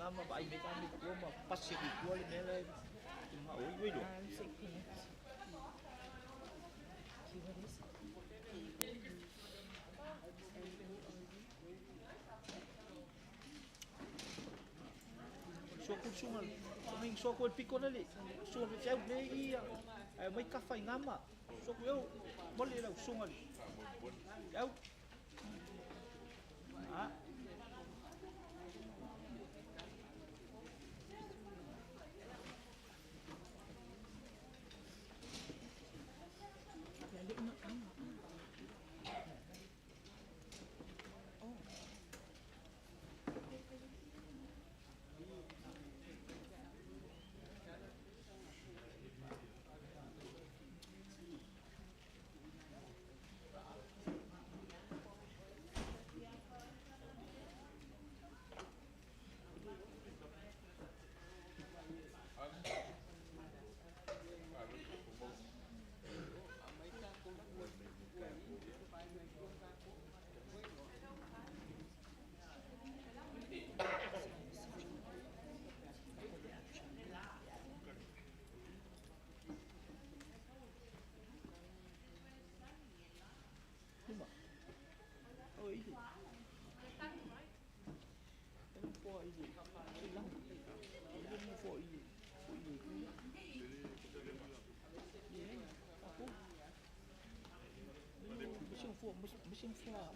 Ngama vai me kami tua ma pasi ki tua le mele nga oi oi lo. Sua ku sunga sua ku piko le sua le fiau le ia ai mai ka fai ngama sua ku eu mole lau sunga le eu ah.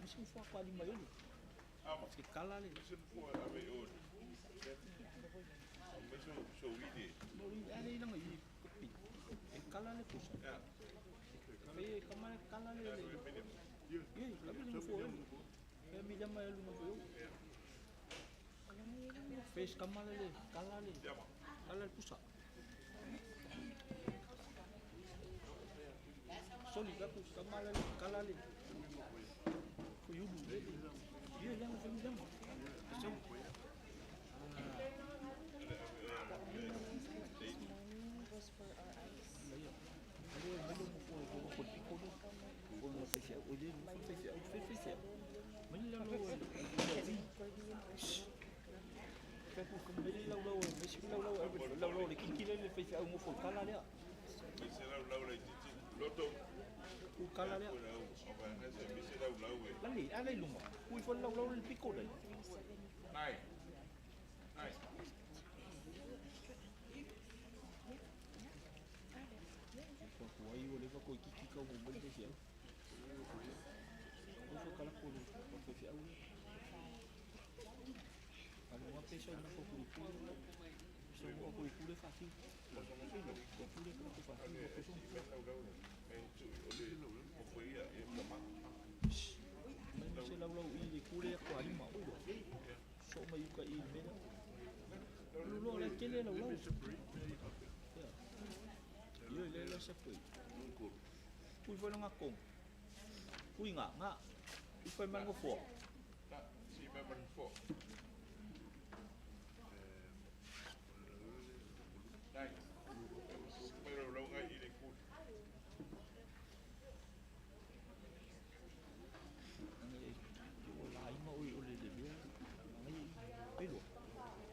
Mesin fua kwa lima yolu. Parce kala le. Mesin fua ave o. Mesin so wide. No i ale nanga i kopi. E kala le pusa. Ya. E kama kala le. Ye, la mesin fua. E mi jama yolu no yo. Face kama le kala le. Kala le pusa. Soli la pusa kama le kala le. This morning was for our ice. For reimbursement.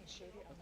Shared it on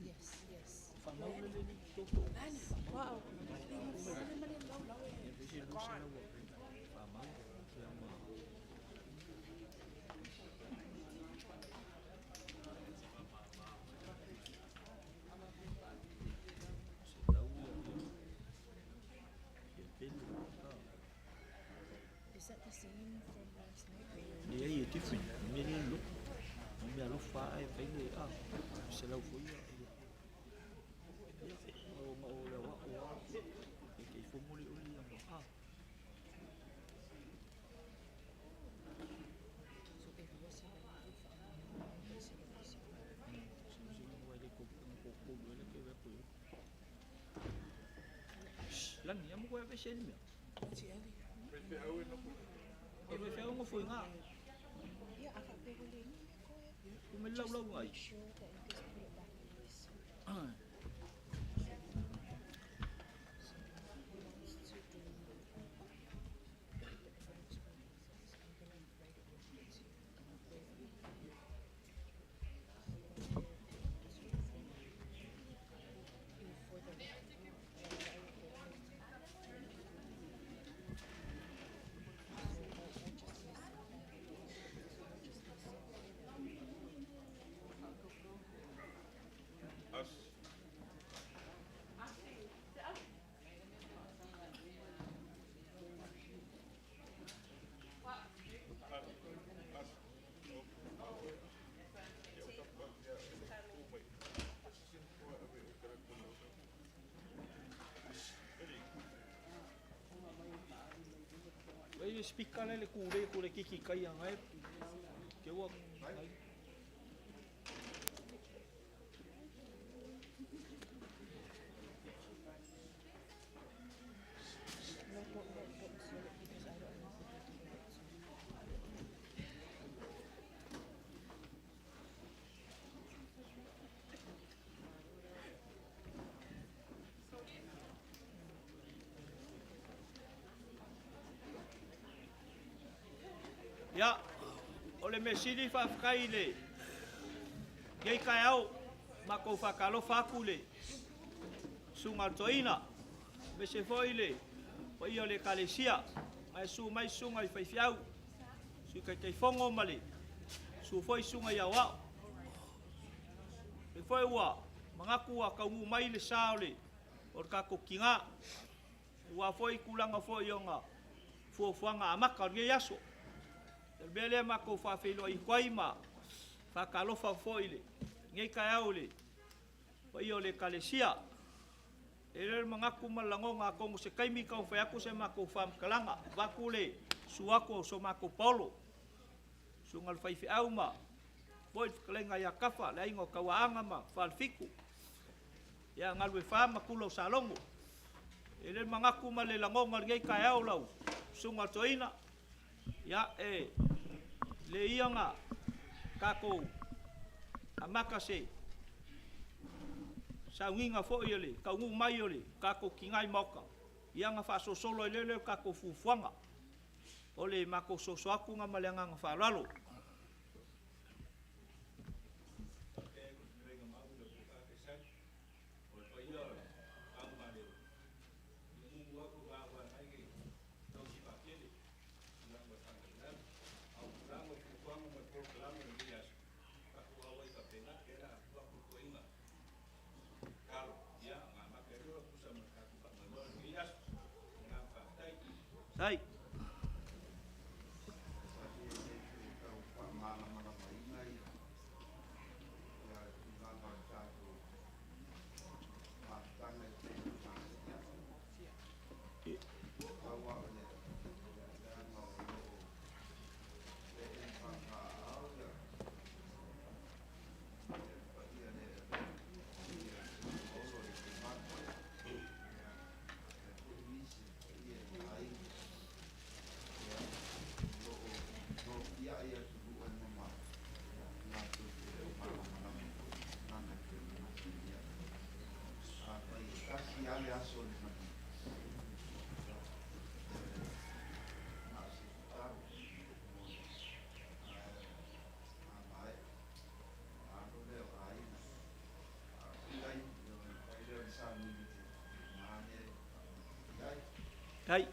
Yes, yes. Wow. mea lea le lotu. O mea alofa lava ae fai le 100 foi ia. Ia, o le aoao lava, Taitaifono le oli ia. So e 200 e faaaogaina ai le 190. Ua le koko le ke ve ko. Lani amu ko ave se le mea. O le fea ngo foi nga. Ia, a faapea ua le ni mea koe. Ku me lau lau ngai. Make sure that you just put it back, please. So he wants to do the first one. I'm gonna write it down to for the So we're just missing. So we're just missing. Us. Us. Ei speaker le ku le ku le kiki kai ngai. Ke ua ngai. No, don't insert it because I don't know who to give it to. Ia, o le mesili faafetai i le nei taeao, matou faatalofa atu i le susuga i le toeaina, aemaise foi le paia o le Ekalesia, ae susu mai susuga i faifeau, Sui Taitaifono ma le susu foi susuga i aoao. O lea foi ua manatu ua taunuu mai le sa o le tatou tina, aua foi tulaga foi o ona fuafuaga amata o lenei aso. O le mea lea matou faafeiloai atu ai ma faatalofa foi i lenei taeao i le paia o le Ekalesia. E i ai le manatu ma le lagona, atonu o se taimi taumafai atu se matou faamatalaga, vaeatu le susu atu o so matou paolo, susuga i le faifeau ma foi le fetalaiga ia Tafa, le aiga o Tauaana ma Falefitu, ia Galuefa ma Tula o Salogo. E i ai le manatu ma le lagona o lenei taeao lau susuga i le toeaina, ia e le ia na tatou amata se sauniga foi o le taunuu mai o le tatou tina i maota, ia ona faasolosolo ai lea o tatou fuafuaga. O le matou soso atu lena ma le agaga faaaloalo. Sai. Sai.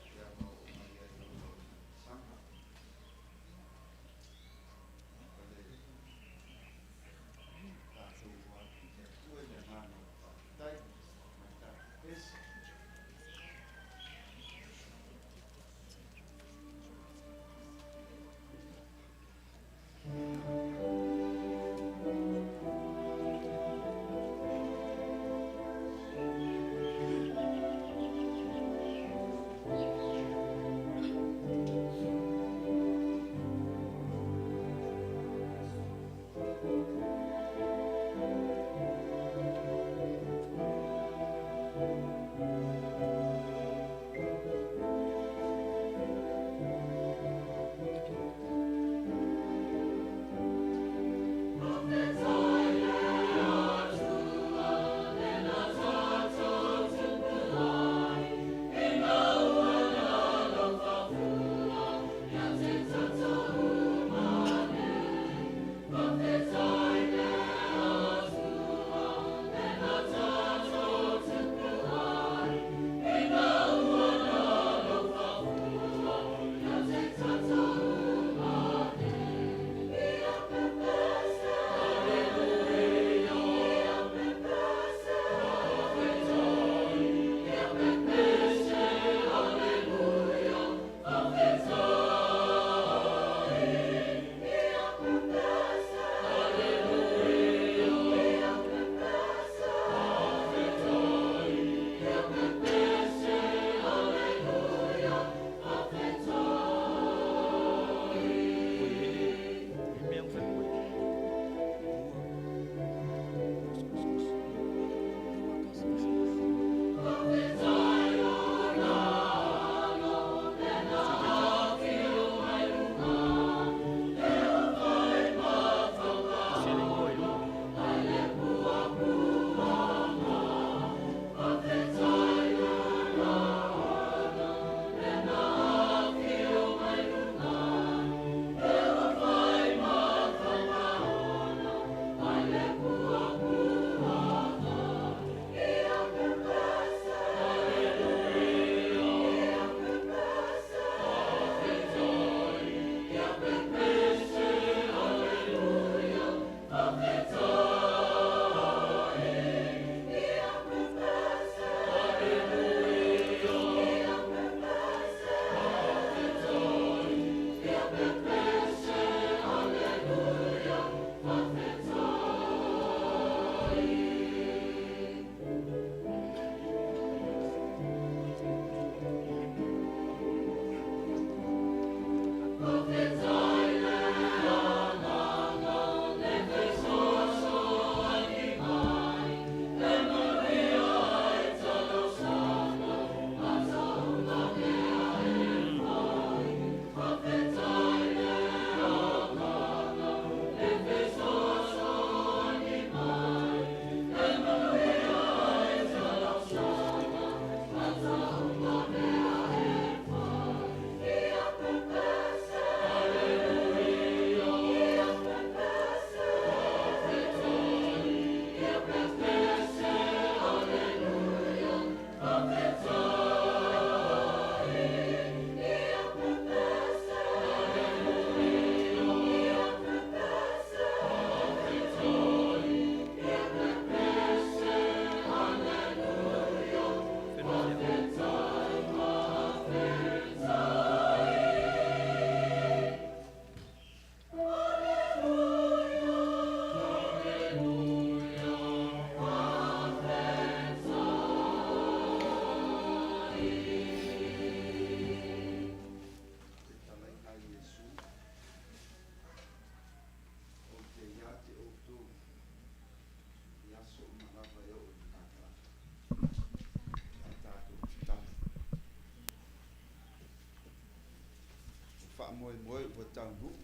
faamoemoe ua taunuu,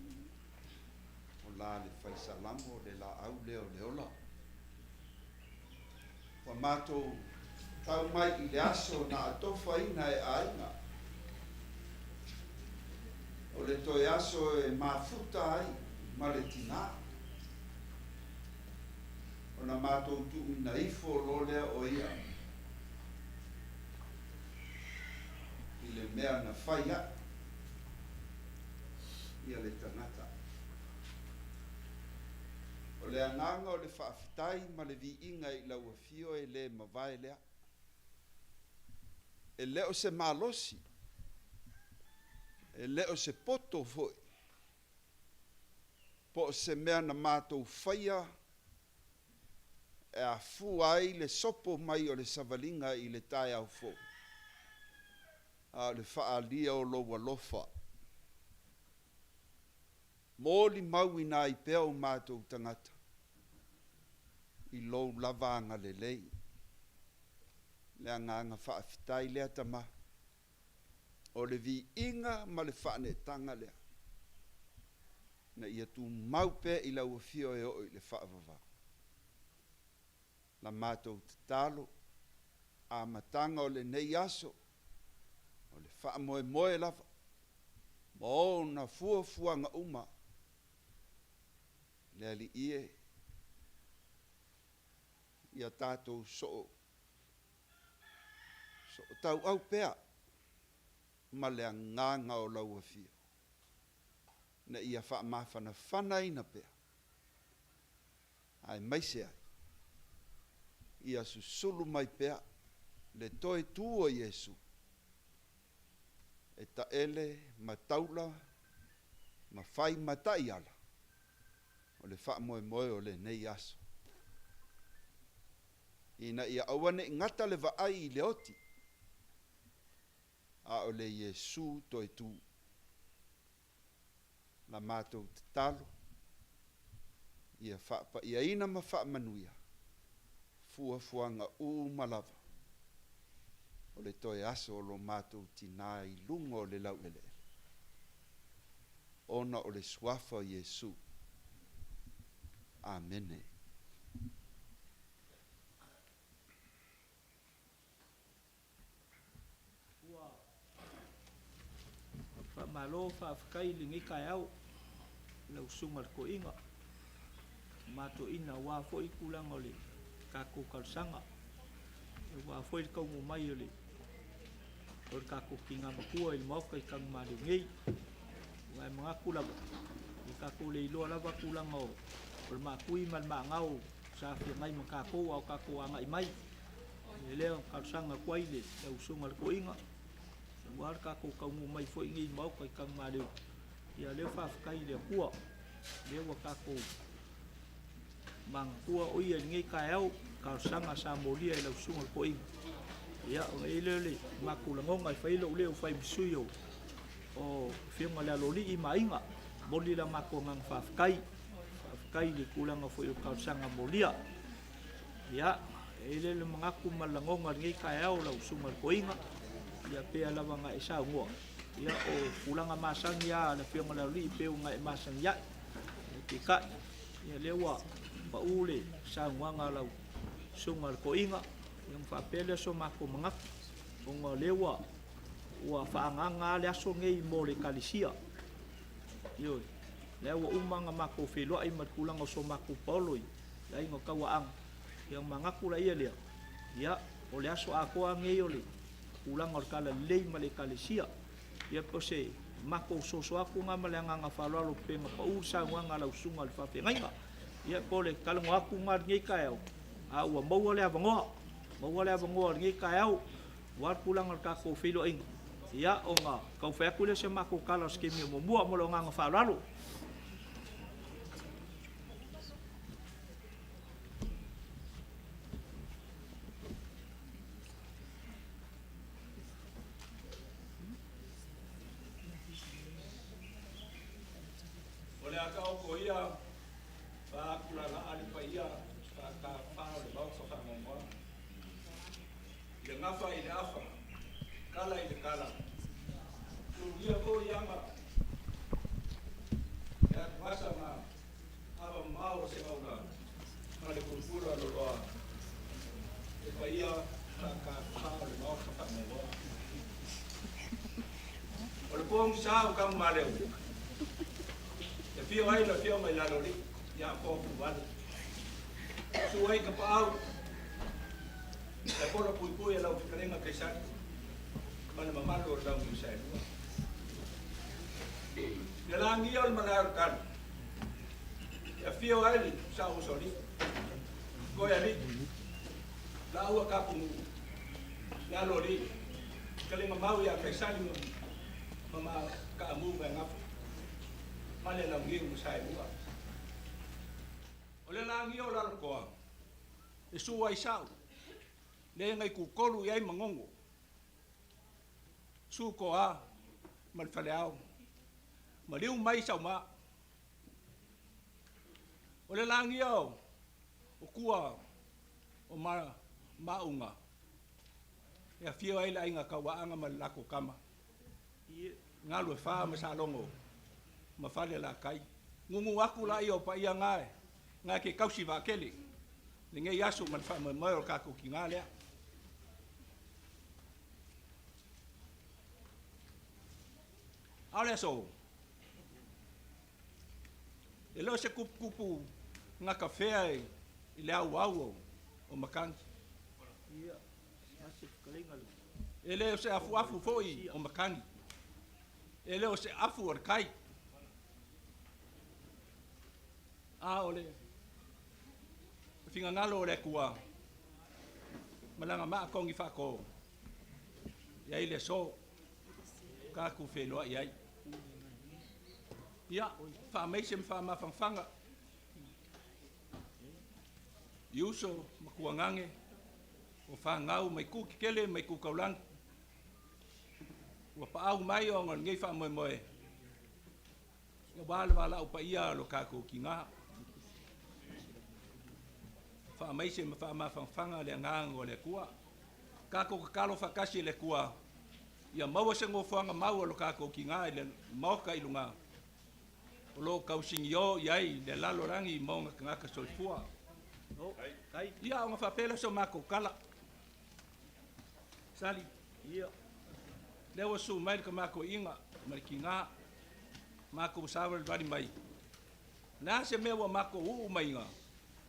o la le fai Salamo le laau lea o le ola. Ua matou tau mai i le aso na atofaina e aiga, o le toe aso e mafuta ai ma le tinā, ona matou tuuina ifo loa lea o ia i le mea na fai aʻe ia le tagata. O le agaga o le faafetai ma le viiga i lau Afio e le mavae lea. E le o se malosi, e le o se poto foi, po o se mea na matou faia e afua ai le sopo mai o le savaliga i le taeao fou, a o le faaalia o lou alofa. Molimauina ai pea o matou tagata i lou lava agalelei. Le agaga faafetai lea Tama, o le viiga ma le faaneetaga lea, ina ia tumau pea i lau Afio e oo i le faavavau. La matou tatalo, amataga o lenei aso, o le faamoemoe lava ma ona fuafuaga uma, le Alii e, ia tatou soo sootauau pea ma le agaga o lau Afio, ina ia faamafanafanaina pea, aemaise ai ia susulu mai pea le toe tu o Iesu e taele ma taula ma fai ma taiala o le faamoemoe o lenei aso, ina ia aua ne i gata le vaai i le oti, a o le Iesu toe tu. La matou tatalo, ia faapaiaina ma faamanuia fuafuaga uma lava o le toe aso o lo matou tinā i luga o le laueleele, ona o le Suafa o Iesu. Amene. Ua faamalo faafetai i lenei taeao i lau Susuga i le Toeaina ma toeaina aua foi tulaga o le tatou talosaga, aua foi le taunuu mai o le tatou tina matua i le Maota i Tanumaleu nei. Aua e manatu lava, ia tatou le iloa lava tulaga o le maatui ma le maagao sa feagai ma tatou a o tatou agai mai. O le mea lea e talosaga atu ai i lau Susuga i le Toeaina, aua le tatou taunuu mai foi i inei i le Maota i Tanumaleu, ia o lea faafetai i le Atua, o lea ua tatou manatua o Ia i lenei taeao, talosaga sa molia e lau Susuga i le Toeaina. Ia ona i ai lea o le matou lagona e fai ai lou leo e fai ma sui o le Afioga i le Aloalii ma Aiga, e momoli le matou agaga faafetai, faafetai i le tulaga foi o talosaga molia. Ia, e i ai lea o le manatu ma le lagona i lenei taeao lau Susuga i le Toeaina, ia pei lava ona e saunoa, ia o tulaga masani lava a le Afioga i le Aloalii pei ona e masani ai. Peitai, ia o lea ua pau le saunoaga a lau Susuga i le Toeaina, ia ona faapea lea o so matou manatu, ona o lea ua faaagaaga lava le aso lenei mo le Ekalesia. Ioe. O lea ua uma ona matou feiloai ma le tulaga o so matou paolo i le aiga o Tauaana, ia ona manatu lea, ia, o le aso atoa lava lenei o le tulaga o le talalelei ma le Ekalesia. Ia po o se matou soso atu lena ma le agaga faaaloalo pei ona pau le saunoaga a lau susuga i le faafeagaiga. Ia po o le talanoa atu lena i lenei taeao, a ua maua le avanoa, maua le avanoa i lenei taeao aua le tulaga o le tatou feiloaiga, ia ona tau fai atu lea o se matou tala i se taimi o muamua. Ma lou agaga faaaloalo. O le a taoto ia faaatulalaa le paia faatafafa o le Maota faanoanoa i le gafa i le afa, tala i le tala, suluia foi aga. Gasa ma ava mamao o Segaula ma le pulupulu a Loloa, le paia faakafa o le Maota Faanoanoa. O le pogisa o Tagumaleu, e afio ai le Afioga i Laloalii ia Apo Puluvale. Susu ai Tapaau, le pola puipui e lau fetalaiga Kaisali ma le mamalu o le Launiu Saelua. I le lagia o le malae o le tali, e afio ai le Saousoalii, Koealii, laua Tapunuu, Laloalii, fetalaiga mau ia Kaisali ma ma Taamu ma Gafa ma le Launiu na Saelua. O le lagia o Lalotoa, e su ai sau, le na i tutolu i ai manogo, su toa ma le faleao, maliu mai sauma. O le lagia o tua o Maauga, e afio ai le aiga Tauaaga ma le latou tama, Galuefa ma Salogo ma Falelatai. Gugu atu laia o paia na e te tausi vaatele lenei aso ma le faamoemoe o le tatou tiga lea. A o le aso, e le o se tuputupu gatafea i le auau o matagi. E le o se afuafu foi o matagi. E le o se afu o le kai. A o le finagalo o le Atua ma lana maa togi faato i ai le aso tatou feiloai ai. Ia, faamaise ma faamafanafanga i uso ma tuagage o fanau mai tu tetele mai tu taulagi ua paau mai ona o lenei faamoemoe aua le valaau paia o lo tatou tiga. Faamaise ma faamafanafanga le agaga o le Atua. Tatou tatalo faatasi i le Atua ia maua se nofoaga mau a lo tatou tiga i le Maota i luga o lo o tausinio i ai le lalolagi ma ona tagata soifua. Ia ona faapea lea o se matou tala. Sali, Ia. lea ua susu mai le tamatoiiga ma le tiga, matou savalivali mai. O le a se mea ua matou uu maiga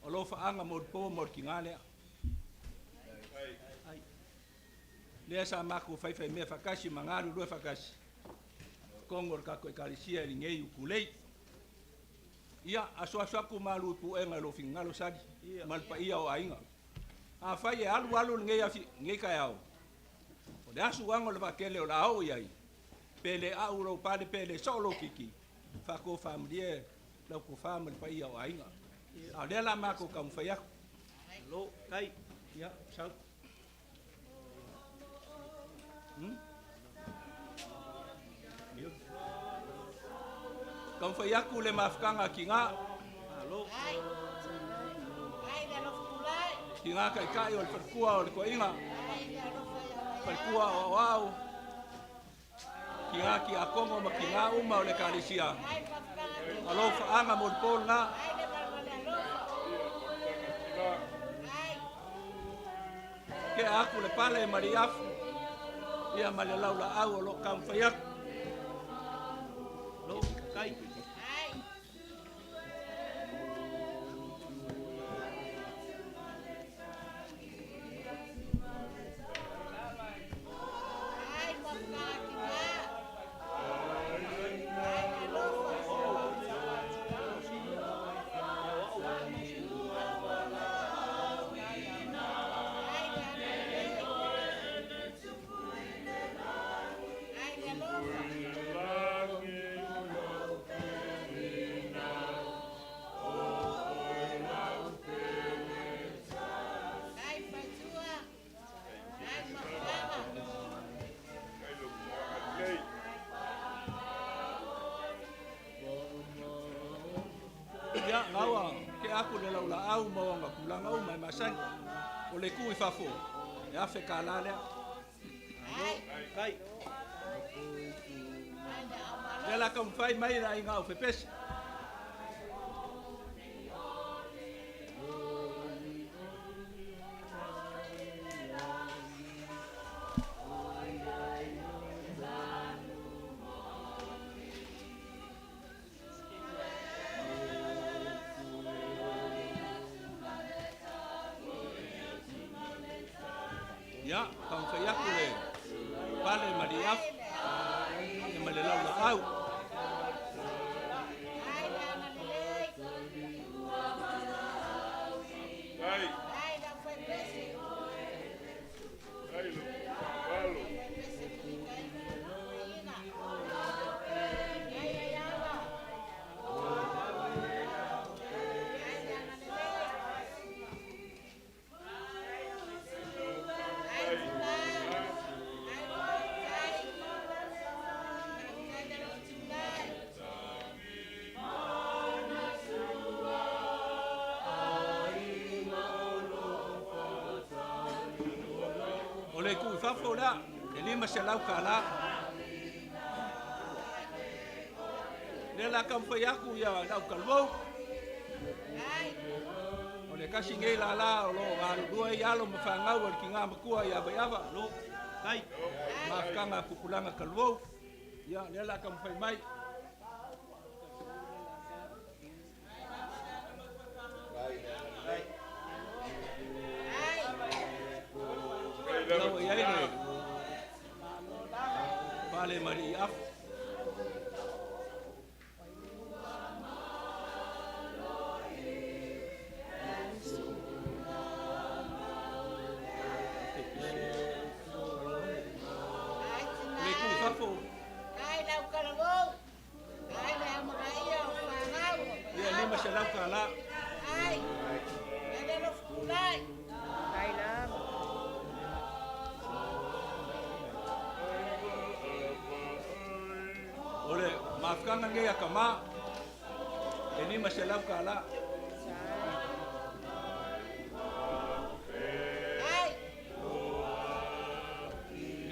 o lo faaga mo le po mo le tiga lea. Lea sa matou faifaimea faatasi ma galulue faatasi totonu o le tatou Ekalesia i lenei utulei. Ia, asuasu atu malu i puega i lou finagalo, Sali, ma le paia o aiga. Afai e alu alu lenei afi, lenei taeao, o le asuaga o le vaatele o le a oo i ai, pe le a'u lou pale pe le soo lou titi, faatofamalie lau tofa ma le paia o aiga. A o lea la matou taumafai atu. Malo, tai. Ia, sau. Taumafai atu le mafutaga a tiga. Malo. Tiga taitai o le faletua o le toeaina, faletua o aoao, tiga tiakono ma tiga uma o le Ekalesia. Alofaaga mo le po lena. Tea atu le pale ma le afu, ia ma le laulaau o lo o taumafai atu. Malo, tai. Ia, gaua, tea atu le laulaau ma ona tulaga uma e masani. O le tu i fafo, e $1,000 lea. Malo, tai. Lea la taumafai mai le aiga au fepesi. Ia, taumafai atu le pale ma le afu, ia ma le laulaau. O le tuu i fafo lea, e $500 tala. Lea la taumafai atu ia lau talavou. O le tasi nei lala o lo o galulue ai alo ma fanau a le tina matua ia Vaiava. Lo, tai. Mafutaga a tupulaga talavou. Ia, lea la taumafai mai. Ia ua i ai le fale marii afu. Le tuu i fafo. Ia $500 tala. O le mafutaga nei a Tama, e $500 tala.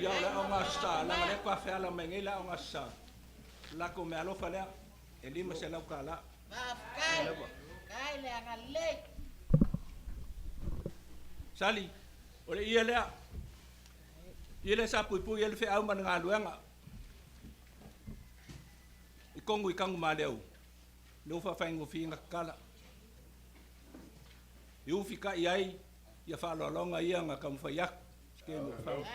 Ia o le aoga sa, laga lea faatoa feala mai nei le aoga sa. Lako meaalofa lea, e $500 tala. Sali, o le ie lea. Ie lea sa puipui ai le feau ma le galuega. I Kogu i Tanumaleu, lea ua faafaigofieina tatala. I ufitai ai ia faaaloaloga ia na taumafai atu. Se taimi o fau.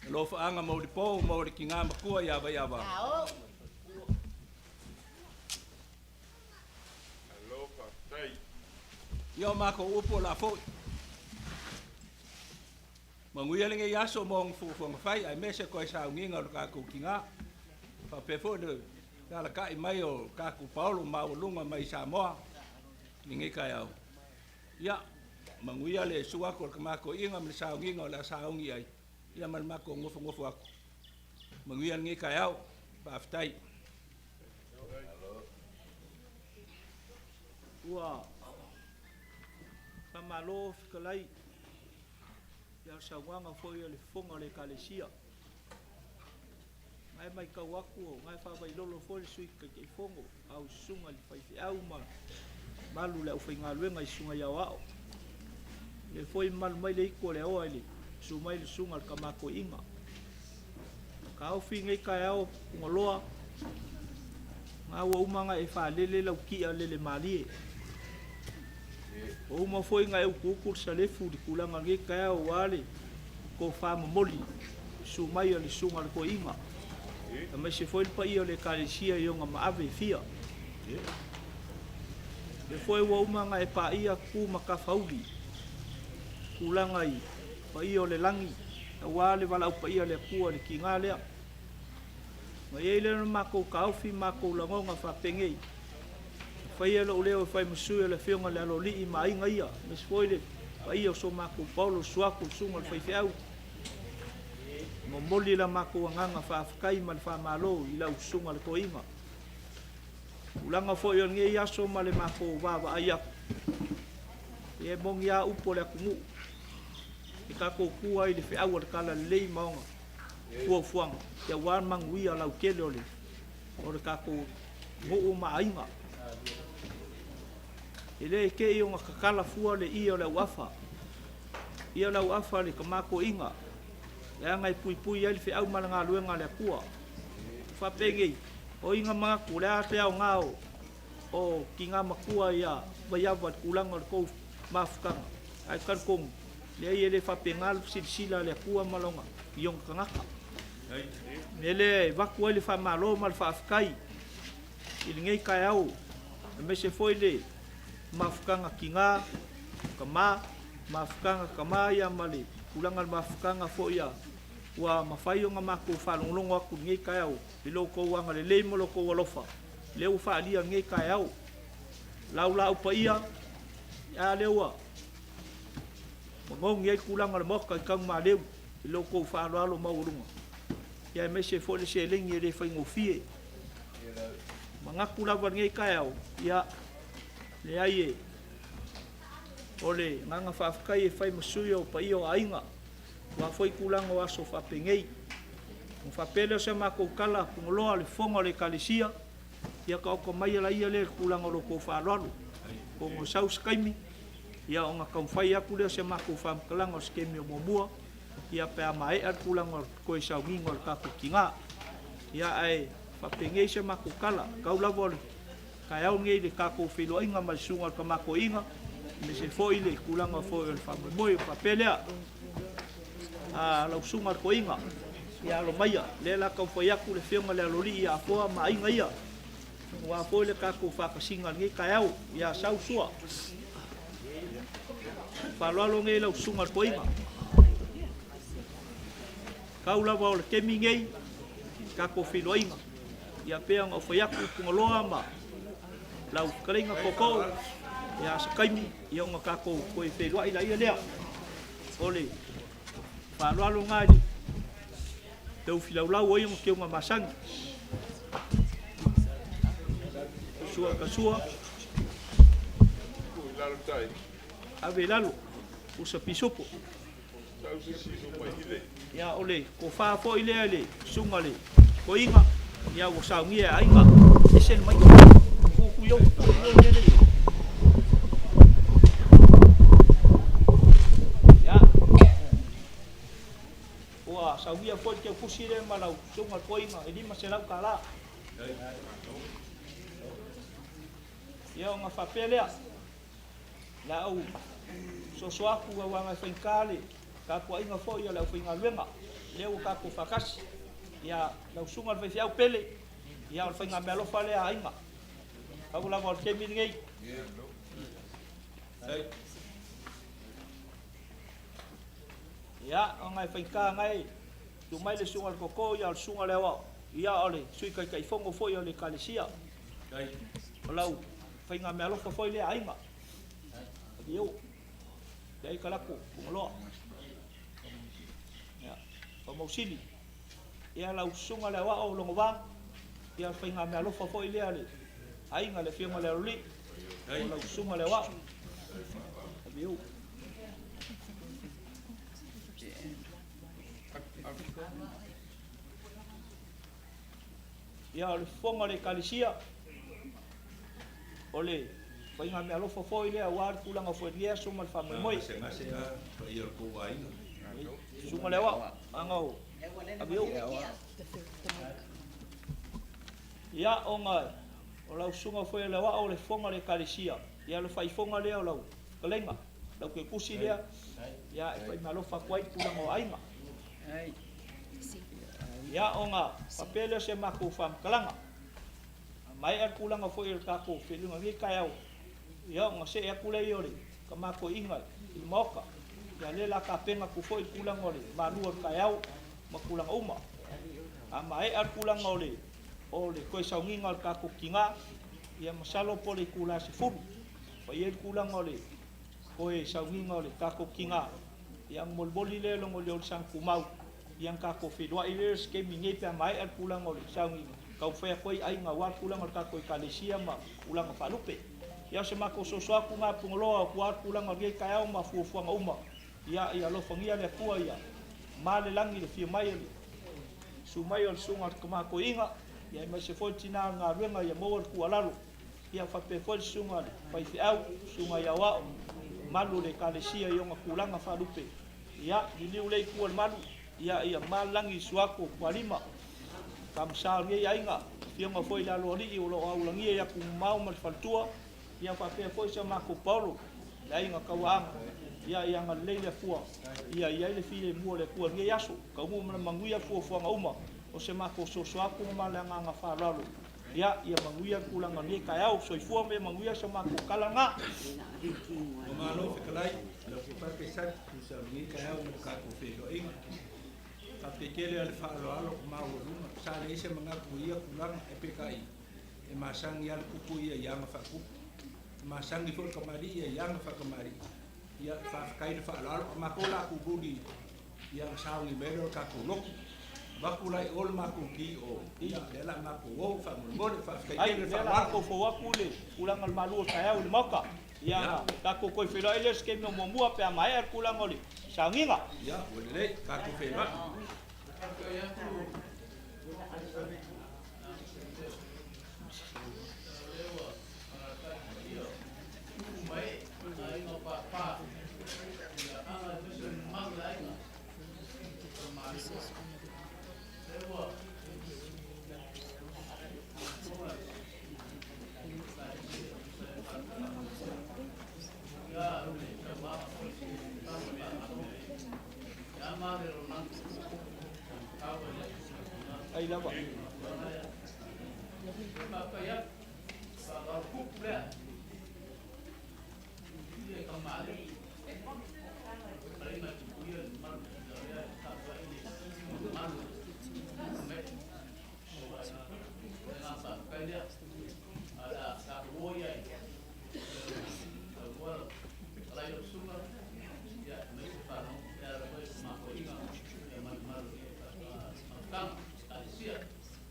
Alofaaga mo le po mo le tina matua ia Vaiava. Ia o matou upu o le a foi. Manuia lenei aso mo ona fuafuaga fai aemaise toe sauniga o le tatou tina. Faapea foi le alaka'i mai o tatou paolo maualuga mai Samoa i lenei taeao. Ia, manuia le susu atu o le tama toeaina ma le sauniga o le a sauni ai, ia ma le matou nofonofo atu. Manuia lenei taeao. Faafetai. Ua faamalo fetalai ia saunoaga foi a le fofoga o le Ekalesia. Na e matau atu na e faavailolo foi le Sui Taitaifono au susuga i le faifeau ma mamalu o le aufaigaluega i susuga i aoao. O lea foi e mamalu mai le itu o le aoa i le susu mai le susuga i le Tama Toeaina. Taofi lenei taeao Fagaloa, na ua uma ona e faalele lau tia lele malie. Ua uma foi ona e utuutu le salefu i le tulaga o lenei taeao aua le tofa momoli susu mai a le susuga i le toeaina, aemaise foi le paia o le Ekalesia i ona maave e fia. O lea foi ua uma ona e paia tu ma tafauli, tulaga i paia o le lagi, aua le valaau paia a le Atua i le tiga lea. Ona i ai lea o le matou taofi ma matou lagona faapenei, e faia lou leo e fai ma sui o le Afioga i le Aloalii ma aiga ia, aemaise foi le paia o so matou paolo, le suafu, le susuga i le faifeau. E momoli la matou agaga faafetai ma le faamalo i lau susuga i le toeaina. Tulaga foi o lenei aso ma le matou vaavaai atu, ia e moni lava upu o le atunuu, e tatou tua i le feau a le Talalelei ma ona fuafuaga aua le manuia lautele o le o le tatou nuu ma aiga. E le te i ona tatala fua le ie o le auafa, ia o le auafa le tama toeaina, leaga e puipui ai le feau ma le galuega a le Atua. Faapei nei, o i na manatu, o le a se aoga o O tiga matua ia Vaiava i le tulaga o le tou mafutaga, ae talitonu, leai e le faapena le silasila a le Atua ma lona, i ona tagata. O le mea lea e avatu ai le faamalo ma le faafetai i lenei taeao, aemaise foi le mafutaga tina, tama, mafutaga tama ia ma le tulaga o le mafutaga foi a ua mafai ona matou faalogologo atu i lenei taeao i lo outou agalelei ma lo outou alofa lea ua faaalia i lenei taeao. Laulaau paia, a lea ua manogi ai tulaga o le Maota i tanumaleu i lo outou faaaloalo maualuga, ia aemaise foi le seleni e le faigofie. Manatu lava i lenei taeao, ia, leai e o le agaga faafetai e fai ma sui o paia o aiga, aua foi tulaga o aso faapenei. Ona faapea lea o se matou tala, Fagaloa o le fofoga o le Ekalesia, ia taoto maia laia lea i le tulaga o lo outou faaaloalo. Atonu e sau se taimi, ia ona taumafai atu lea o se matou faamatalaga o se taimi o muamua, ia pe a maea le tulaga o le toe sauniga o le tatou tina. Ia ae faapenei se matou tala, tau lava o le taeao lenei i le tatou feiloaiga ma le susuga i le Tama Toeaina, aemaise foi le tulaga foi o le faamoemoe. Ona faapea lea, lau susuga i le Toeaina, ia alo maia, o lea o le a taumafai atu le afioga i le Aloalii ia Afoa ma aiga ia, aua foi le tatou faatasiga i lenei taeao. Ia sau Sua. Faaaloalo nei lau susuga i le Toeaina. Tau lava o le taimi nei, tatou feiloaiga. Ia pei ona ou fai atu, Fagaloa ma lau fetalaiga Tootoo, ia se taimi ia ona tatou toe feiloai laia lea. O le faaaloalo lena i le taufilaulau ai ona teuga masani. Sua ka sua. Ave i lalo, usa pisupo. Ia, o le tofa foi lea i le susuga i le Toeaina, ia ua saunia e aiga, ese le maiga. Tu tu i ou, lele. Ia, ua saunia foi le teutusi lea ma lau susuga i le Toeaina e $500. Ia, ona faapea lea, le a ou soso atu aua e faigata le tapuaiga foi a le aufaigaluega, lea ua tatou faatasi. Ia, lau susuga i le faifeau Pele, ia o le faigameaalofa lea a aiga. Pau lava o le taimi lenei. Ia, ona e faigata na e tu mai le susuga i le Toto, ia o le susuga i le Aoao, ia o le Sui Taitaifono foi o le Ekalesia. O lau faigameaalofa foi lea aiga. Io, leai kalako, Fagaloa. Ia, Faamausili. Ia, lau susuga i le Aoao o Logova, ia o le faigameaalofa foi lea a le aiga, le afioga i le Aloalii, o lau susuga i le Aoao. Io. Ia, o le fofoga o le Ekalesia, o le faigameaalofa foi lea aua le tulaga foi i lenei aso ma le faamoemoe. Susuga le Aoao, aga o ave o. Ia, ona o lau susuga foi o le Aoao o le fofoga o le Ekalesia, ia o le faaifoga lea o lau fetalaiga, lau toetusi lea, ia e faimeaalofa atu ai i tulaga o aiga. Ia, ona faapea lea o se matou faamatalaga. A maea le tulaga foi o le tatou feiloaiga i lenei taeao, ia ona see atu lea o le tama toeaina i le Maota. Ia lea o le a tapena atu foi le tulaga o le malu o le taeao ma tulaga uma. A maea le tulaga o le o le toe sauniga o le tatou tina, ia masalo po o le itula e 10, fai ai le tulaga o le toe sauniga o le tatou tina, ia ona molimoli lea i luga o le olisaga tumau, ia ona tatou feiloai lea i se taimi nei pe a maea le tulaga o le sauniga, taumafai atu ai aiga aua le tulaga o le tatou Ekalesia ma tulaga faalupe. Ia o se matou soso atu lena Pugaloa aua le tulaga o lenei taeao ma fuafuaga uma, ia ia alofagia le Atua ia ma le lagi le afio mai o le susu mai o le susuga i le Tama Toeaina, ia aemaise foi le tina o le galuega ia maua le tuualalo, ia faapea foi le susuga i le faifeau, susuga i aoao, mamalu o le Ekalesia i ona tulaga faalupe. Ia, liliu lea i tua o le malu, ia, ia ma le lagi i suafu o Tualima. Kamasa o lenei aiga, Afioga foi i le Aloalii o lo o aulagia i atumamao ma le faletua, ia faapea foi si a matou paolo, le aiga Tauaana, ia ia agalelei le Atua, ia i ai le filemu o le Atua i lenei aso, taunuu ma le manuia fuafuaga uma o se matou soso atu ma le agaga faaaloalo, ia ia manuia le tulaga o lenei taeao. Soifua ma ia manuia so matou tala lena. Ua malo fetalai lau Susuga Kaisali tusa o lenei taeao ma le tatou feiloaiga. Faafetai tele lava le faaaloalo maualuga. Sa leai se manatu i ia tulaga ae peitai e masani lava le tupu ia i aga faatupu. E masani foi le tamalii ia i aga faatamalii. Ia faafetai le faaaloalo. O matou o le a tutuli ia ona sauni mai lea o le tatou lotu. Avatu la i o le matou ki o, ia lea o le a matou o faamolemole. Faafetai Ai, tele le lea la faaaloalo. tatou fou atu le tulaga o le malu o le taeao i le Maota. Ia, Ia. tatou toe feiloai lea i se taimi o muamua pe a maea le tulaga o le sauniga. Ia, ua lelei, tatou feiloai. Ai lava.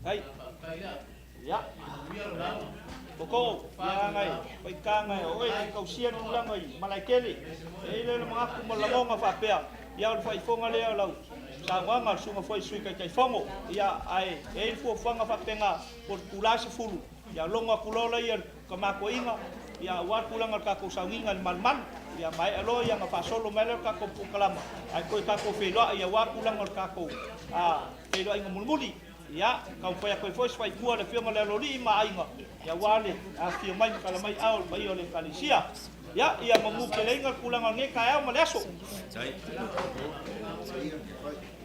Ai. Ia. Koko, ia agai, faitaga e oe e tausia le tulaga i Malaetele. E i ai le manatu ma le lagona faapea, ia o le faaifoga lea o lau saunoaga a le susuga foi i le Sui Taitaifono. Ia, ae e i ai le fuafuaga faapena, po o le itula 10, ia logo atu loa lea i le tamatoaiga, ia aua le tulaga o le tatou sauniga i le malumalu. Ia maea loa ia ona faasolo mai lea o le tatou polokalama, ae toe tatou feiloai aua le tulaga o le tatou feiloaiga mulimuli. Ia, taumafai atu ai foi se faipua a le Afioga i le Aloalii ma Aiga, ia aua le afifio mai ma tala mai ao le paia o le Ekalesia. Ia, ia mamu teleina le tulaga o lenei taeao ma le aso.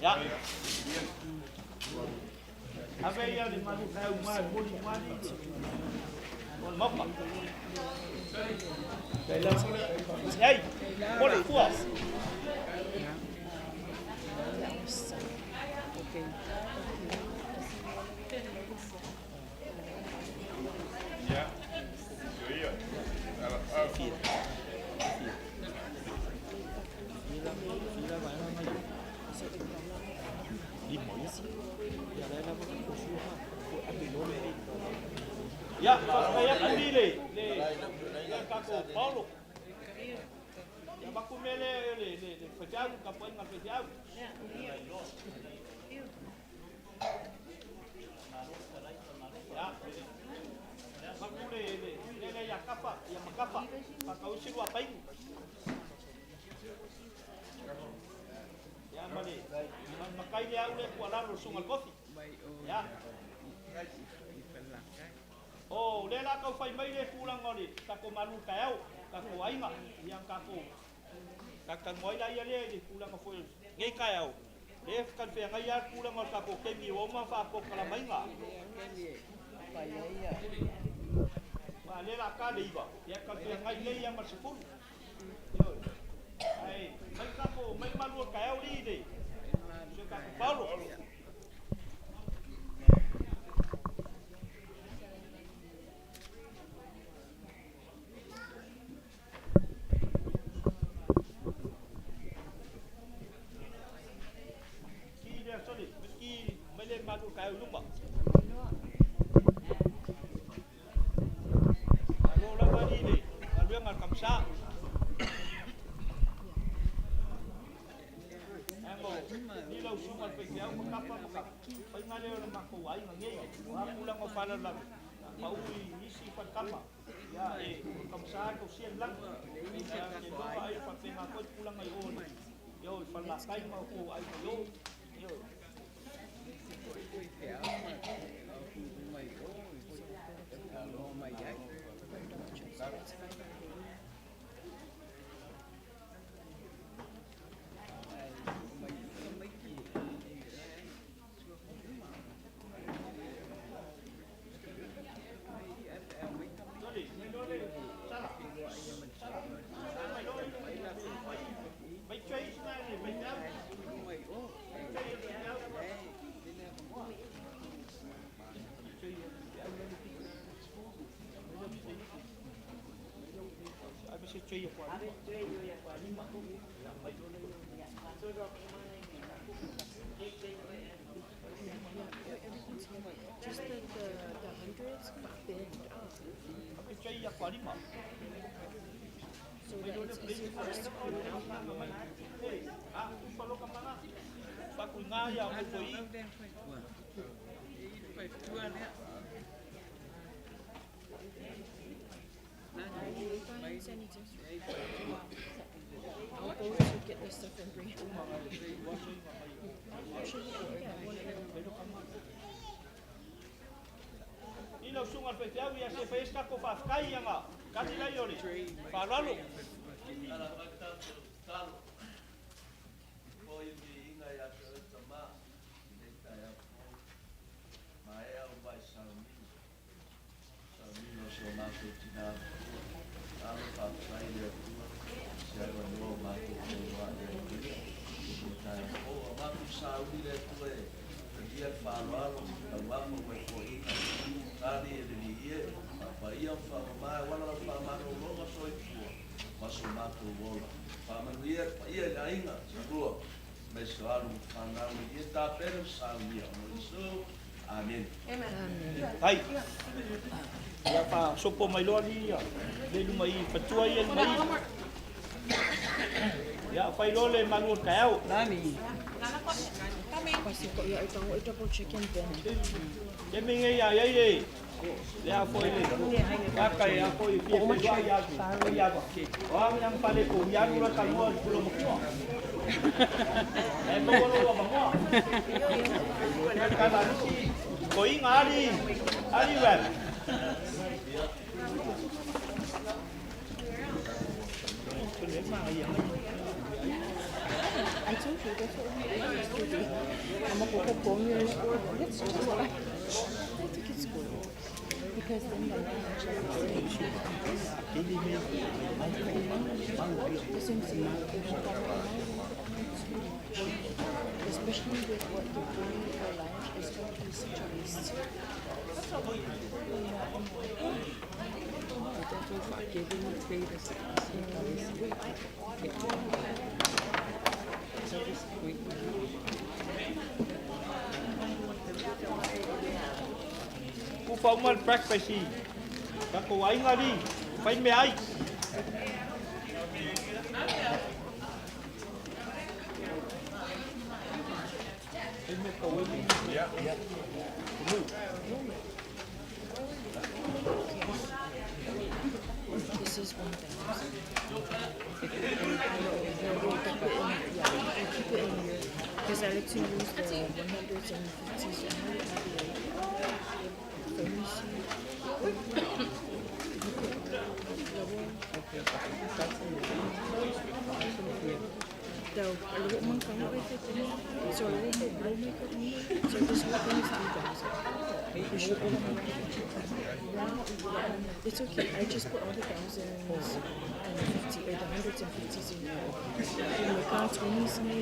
Ia, ave ia le malu taeao i ma e momoli i ma o le Maota. Ei, momoli fua. Ia, faafetai atu li le le tatou Paolo. Ia avatu mea lea le le le faifeau, le tapuaiga a le faifeau. Ia, avatu le le le le ia Kafa, ia Makafa, faatau isi lua painu. Ia ma le matai le au le tuualalo le susuga i le kofi. Ia. O lea la tau fai mai le tulaga o le tatou malu taeao, tatou aiga, ia tatou talatalanoa ai la ia lea i le tulaga foi o lenei taeao. Lea e talafeagai lava le tulaga o le tatou taimi ua uma ona faapolokalamaina. Aua o lea o le a ta le 9, ia talafeagai lelei lava ma le 10. Ioe. Ae mai tatou, mai malu o le taeao lii le si o tatou Paolo. Ki lea sole, ki mai le malu o le taeao i luma. Malo lava li le galuega a le Kamisa. Ango, ni lau susuga i le faifeau ma Kafa ma ka faiga lea o le matou aiga nei. O a tulaga o faalavelave, pau i nisi faletama. Ia e o le Kamisa e tausia le lagi. Ae ou te iloa ai faapena foi le tulaga i o i o i Falelatai ma outou aiga i o. Ioe. Everything's here. Just the hundreds bend up so that it's easier for us to pull it out. I'll go to get the stuff and bring it. Actually, I think I have one. I lau susuga i le faifeau ia se fai ai se tatou faafetai ia na tali laia o le faaaloalo. Ala mai tatou tatalo. Foi le viiga ia te oe Tama i lenei taeao fou. Maea o mai sauniga, sauniga o si o matou tina matua. Alo faafetai i le Atua i se avanoa o matou feiloai ai i lenei taeao fou. A o matou sauni le Atua e talia le faaaloalo, taumafa ua e foaiina, tali e le viia e faapaia ma faamama e auala lau faamalologa soifua ma so matou ola. Faamanuia le paia i le aiga Salua, aemaise o alo ma fanau i ia tapena ma saunia ona o Iesu. Amene. Ai. Ia faasopo mai loa alii ia le luma i fatua ia luma i. Ia fai loa le malu o le taeao. Yeah, I don't double check and then. Taimi lenei a i ai le le a foi le kaka e a foi fia feiloai ia atu ia ava. O a mea na faaletonu ia alu loa talanoa i le pule o matua. E maua lou avanoa. Kala nisi toeaina ali ali rap. I told you that's what we did yesterday. I'm a That's just what I think it's good. Because then the lounge, like the same thing. Especially with what they're doing for lounge, it's going to be such a waste. Kufa uma le breakfast i tatou aiga alii, fai meaai. This is 1,000. We'll keep it in, yeah, we'll keep it in here. Because I like to use the 100s and 50s. Let me see. You could double the So So this whole thing is 3,000. You should It's okay. I just put all the thousands and the 50 or the hundreds and fifties in here. And the ka 20s me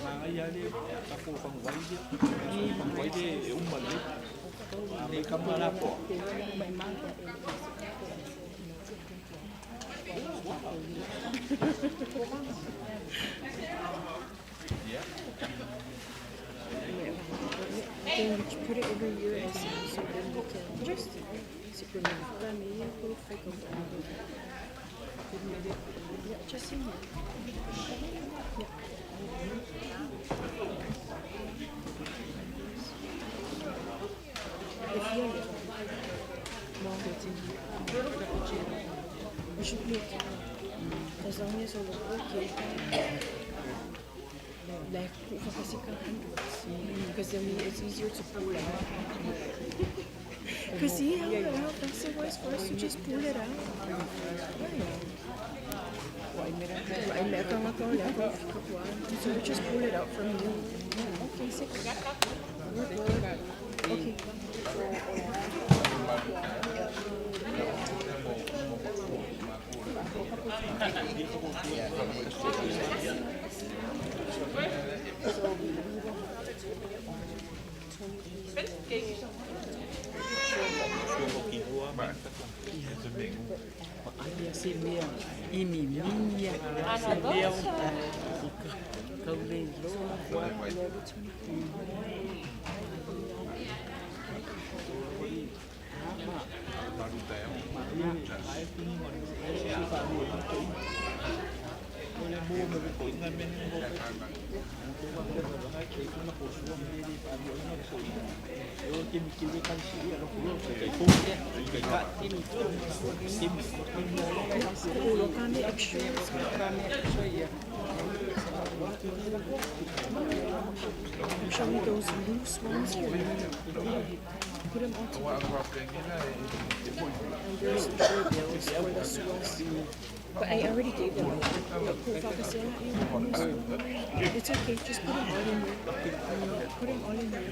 Manaia le tatou faguvai lea. Faguvai lea e uma lelei. A mai kama la poa. Then we put it every year as so then we can just Yeah, just in here. Yeah. If you more we should be okay. As long as all okay. Like hundreds. Because then it's easier to pull out. Because see how, how fast it was for us to just pull it out? So we just pull it out from you. Okay, six. We're good. Okay. Show me those loose ones here. Put them all together. And there's the bills for the SWAS. But I already gave them. It's okay, just put them all in there. Put them all in there.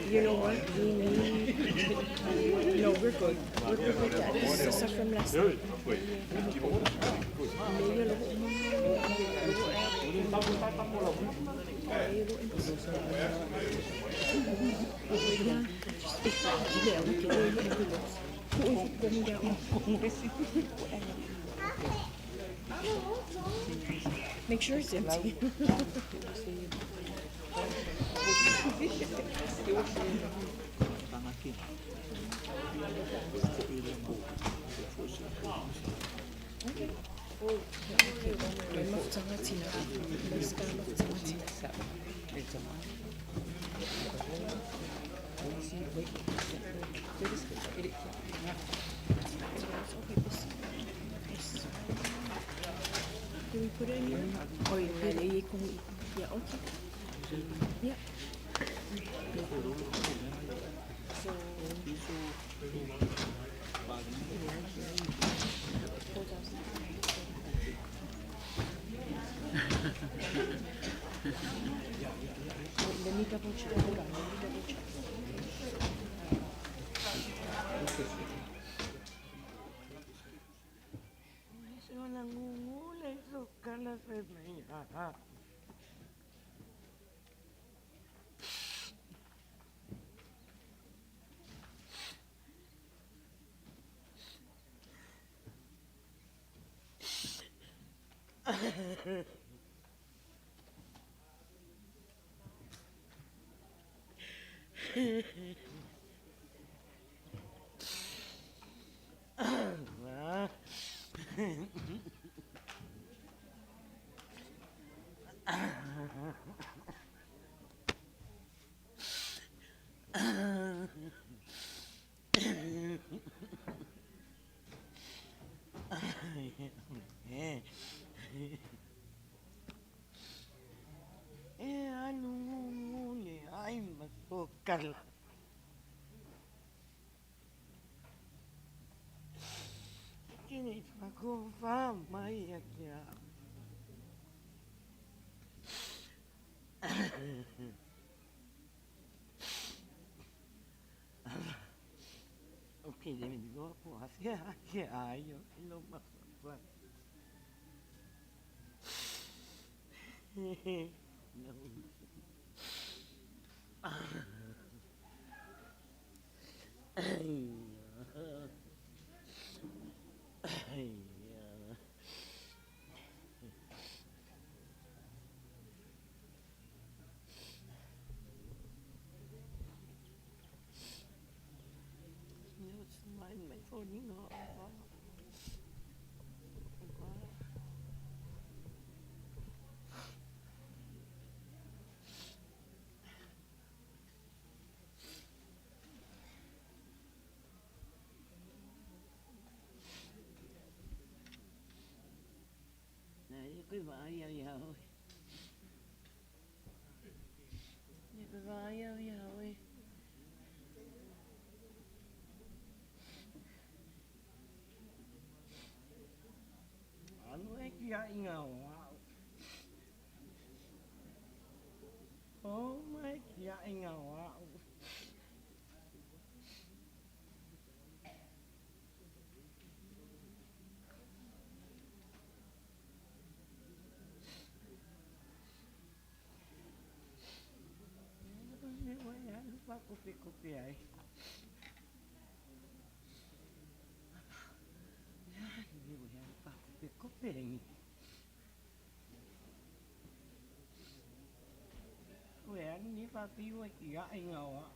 You know what? We need. No, we're good. We're good with that. This is the stuff from last night. Make sure it's empty. Do we put it in here? Oh, yeah, yeah, okay. Yeah. So, Let me double check. Hold on, let me double check. koe vaai au iā oe. Le koe vaai au iā oe. Alu e kiaʻiga o aʻu. O mai kiaʻiga o aʻu. Mea ua e alu whakopekope ai. Mea ua e alu whakopekope ai. Ua e alu ni whawhiwa ki a inga o a.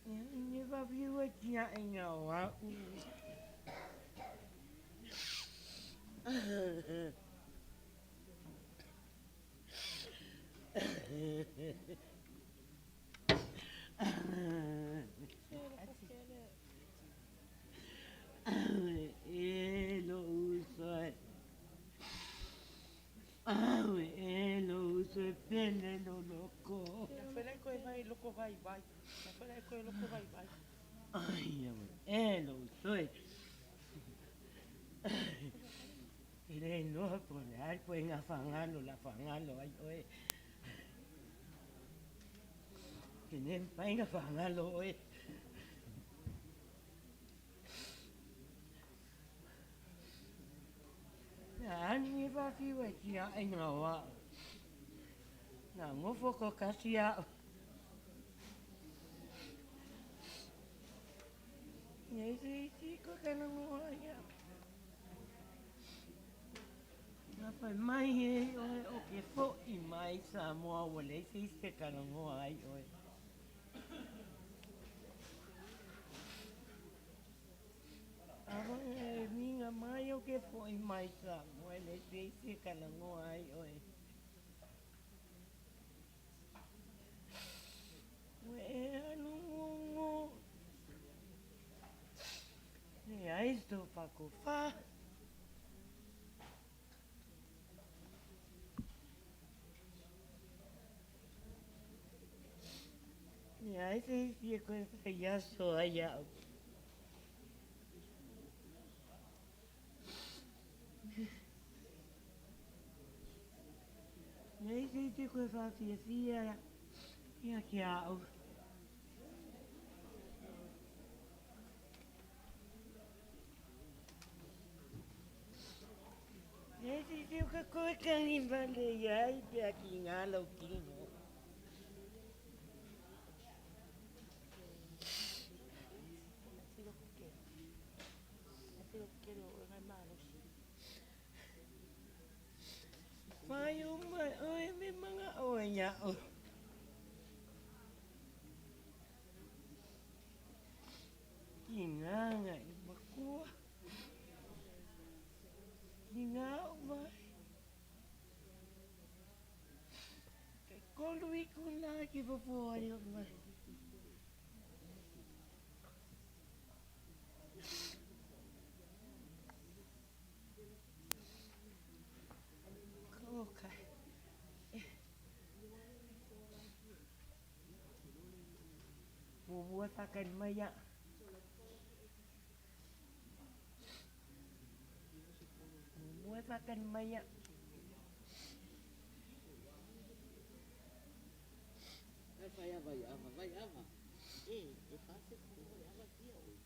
Ia ni whawhiwa ki a inga o a. E lo uso e. E lo uso e pele lo loko. Na fela koe vai loko vai vai. Na fela koe loko vai vai. Ai, e lo uso e. E le noa po le ai po ngā whangalo la whangalo ai oe. Ke ne pai ngā whangalo oe. Nā ani e whawhiwa ki a e ngā wā. Nā ngofo ko kasi a. Nei se isi ko kana ngoa ia. Nā whai mai e oe o ke fo i mai Samoa ua le se isi kana ngoa ai oe. Awa e minga mai o ke fo i mai Samoa le se isi kana ngoa ai oe. Ue e anu ngongo. Le ai sto whakofa. Le ai se isi e koe whaiaso ai au. Le ai se isi koe whawhiawhia ia ki au. Le se isi o ka koe kangi vale iai pea ki ngā lau kino. Whai o mai oe me manga oe ia o. Ki ngā i makua. Ki ngā o mai. Ke kolu i kuna ki popo ai o mai. Ko kai. Bubua takkan maya. Bubua takkan maya. Vai ava ava vai ava. E e fase vai ava kia oi.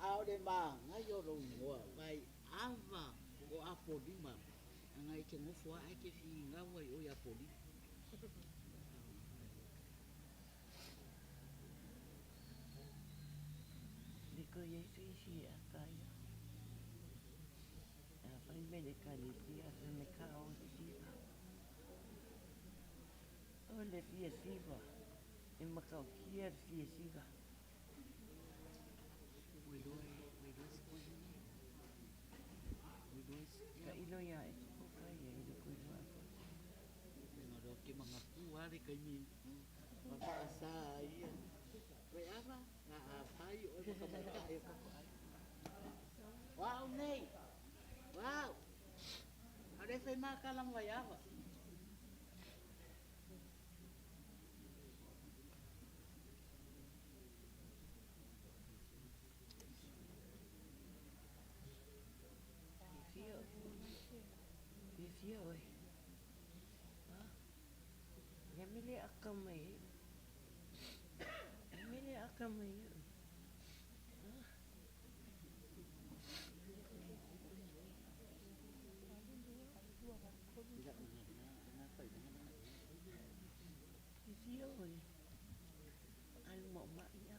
Aole ma ngai o lo ingoa vai ava o apolima anga i te ngofo a ke fi ngawa i o i apolima. Le ko Yesu isi a taia. A whai me le kalisi a se me ka o siva. O le fia siva. E makau kia le fia siva. Ue loa e ue loa se koe. Taʻilo iā e kai ai le koe lua apo. Ngā ke mangapu a le kaimi ma whaasa ia. Wai ava, ngā a whai o e makamaka e kako ai. Wau nei! Wau! Are whai mā kalam wai ava. Fiafia oe. Ia mele aka mai e. Ia mele aka mai e. Fiafia oe. Alu maʻumaʻu ia.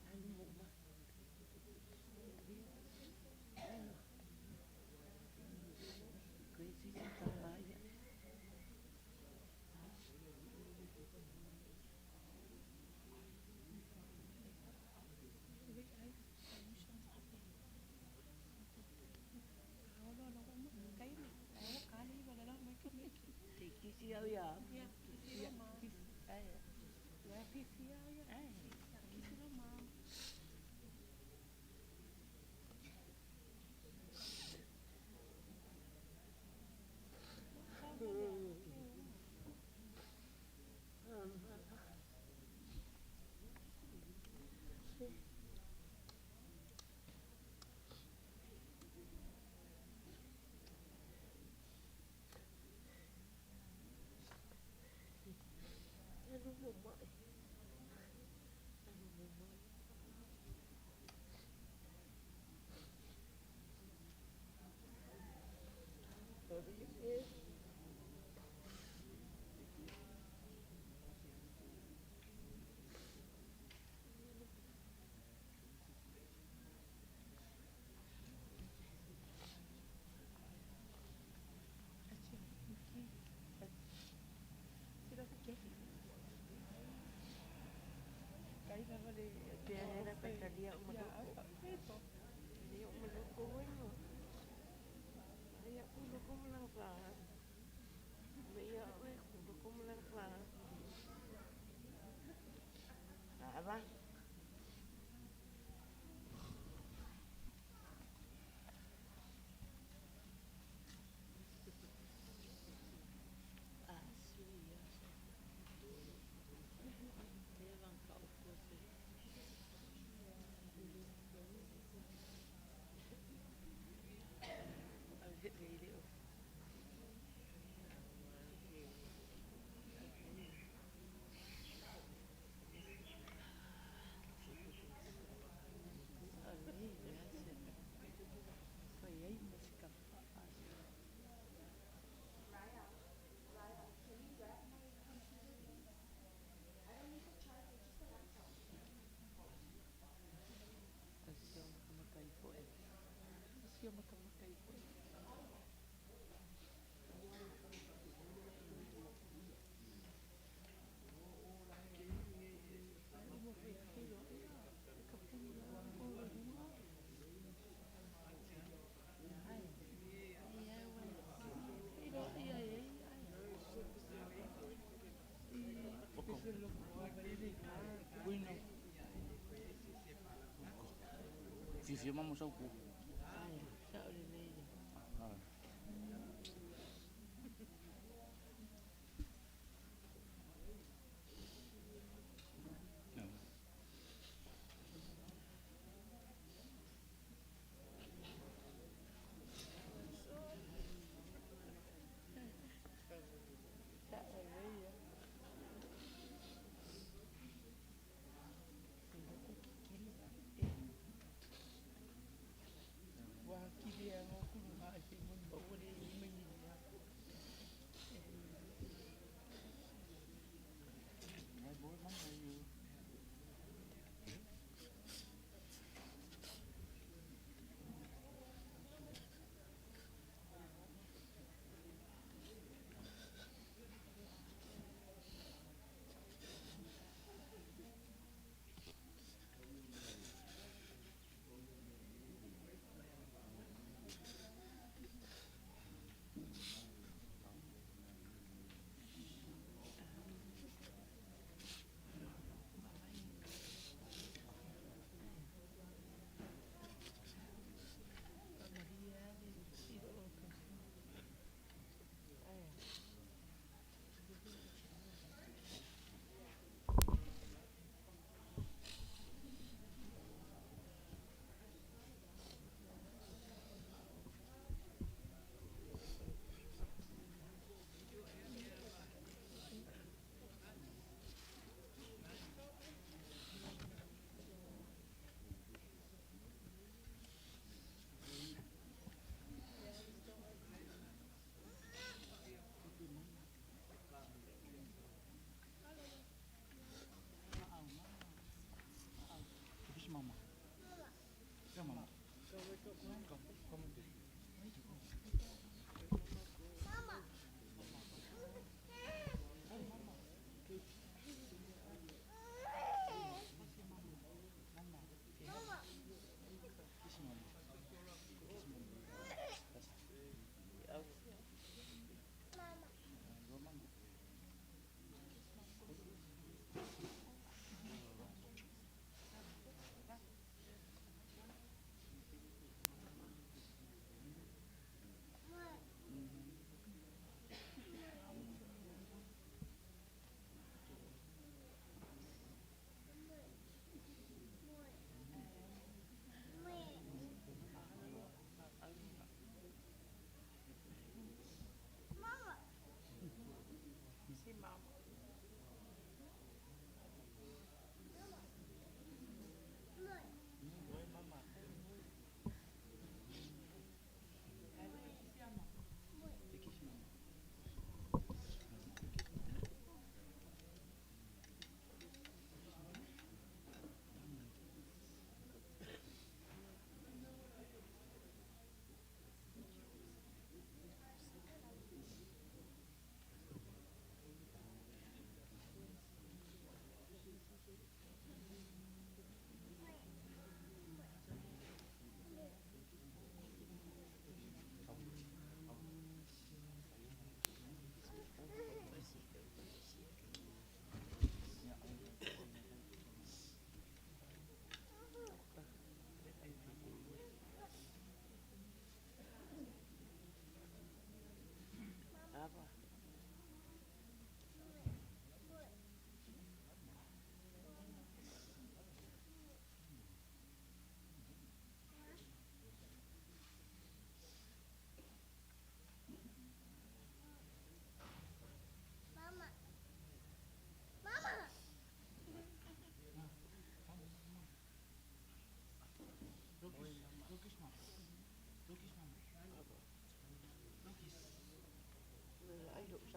Alu maʻumaʻu. Alu. Koe sisi tama ia. Te kisi au ia. Ia, kisi. Ai. Ai. Alu maʻumaʻu. Alu maʻumaʻu. Ava. Fifi mamo sau ku. Ai, sa o le le. Sa o le ia.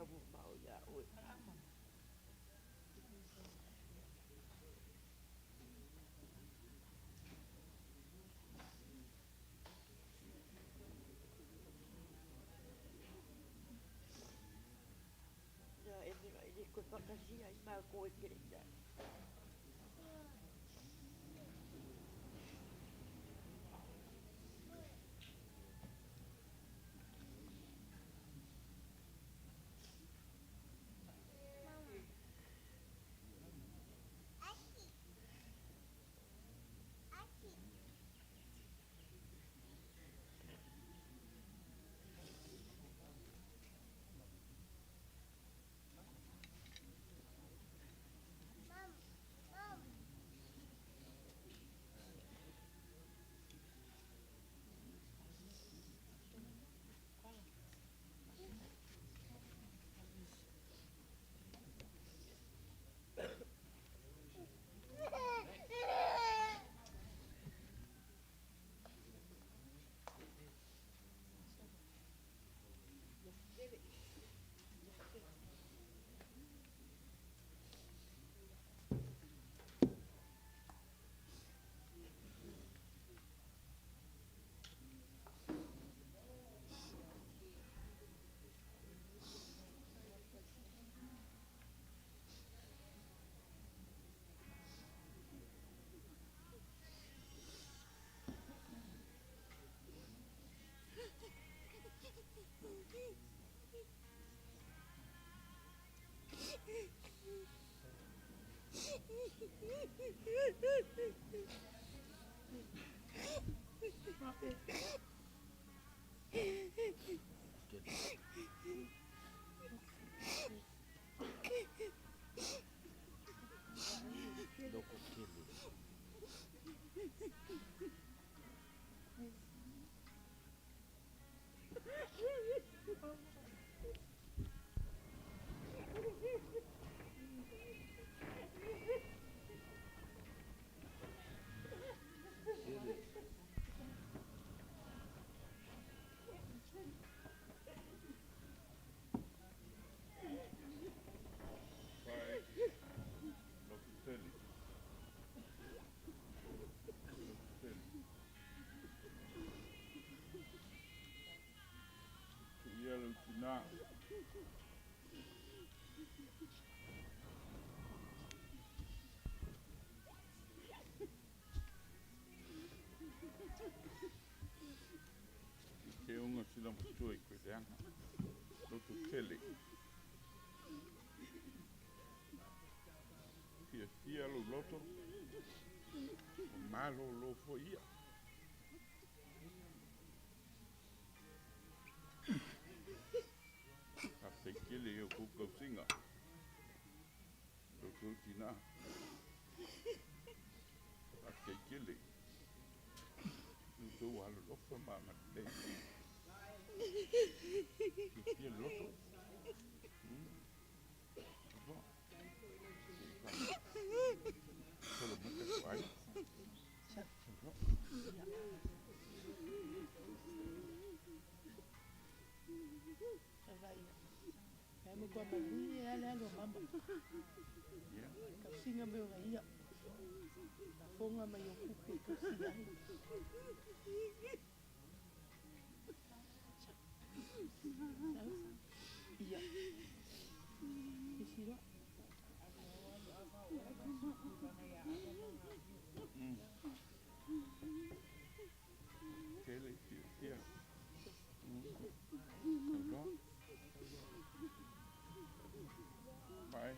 taumamao iā oe. Ia e mea e le koe whakasia i mākou e kere ia. Te unga sila matua i koe te anga. Lotu tele. Fia fia lo loto. O malo lo fo ia. A te kele o koukou singa. Lo kou tina. A te kele. Tou alo lofa ma ma le. Fia loto. Solo mata ko ai. Mo kwa manuia e ale alo mama. Kausinga me o ia. Na fonga mai o kuku i kausinga ai. Ia. Isi roa. Tele fia fia. Bye.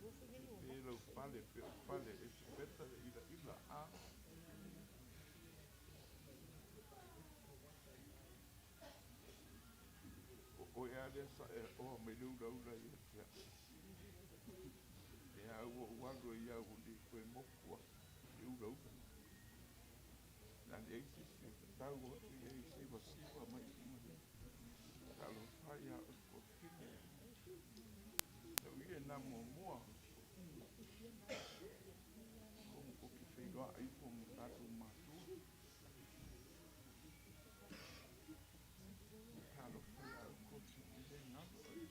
Pe lau pale, pe o pale, e se peta le ila ila a. O oe a lea sa e oa mai le ulaula ia te au. E a ua ou alu ai au ua le toe moku a i le ulaula. Na leai se isi e tatau atu i ai e sivasiva mai i luga nei. Talofa ia oe Kosine. Tau ia na muamua. Komu ko ki feiloa ifo mo tatou matua. Talofa ia oe Kosine e le galo oe.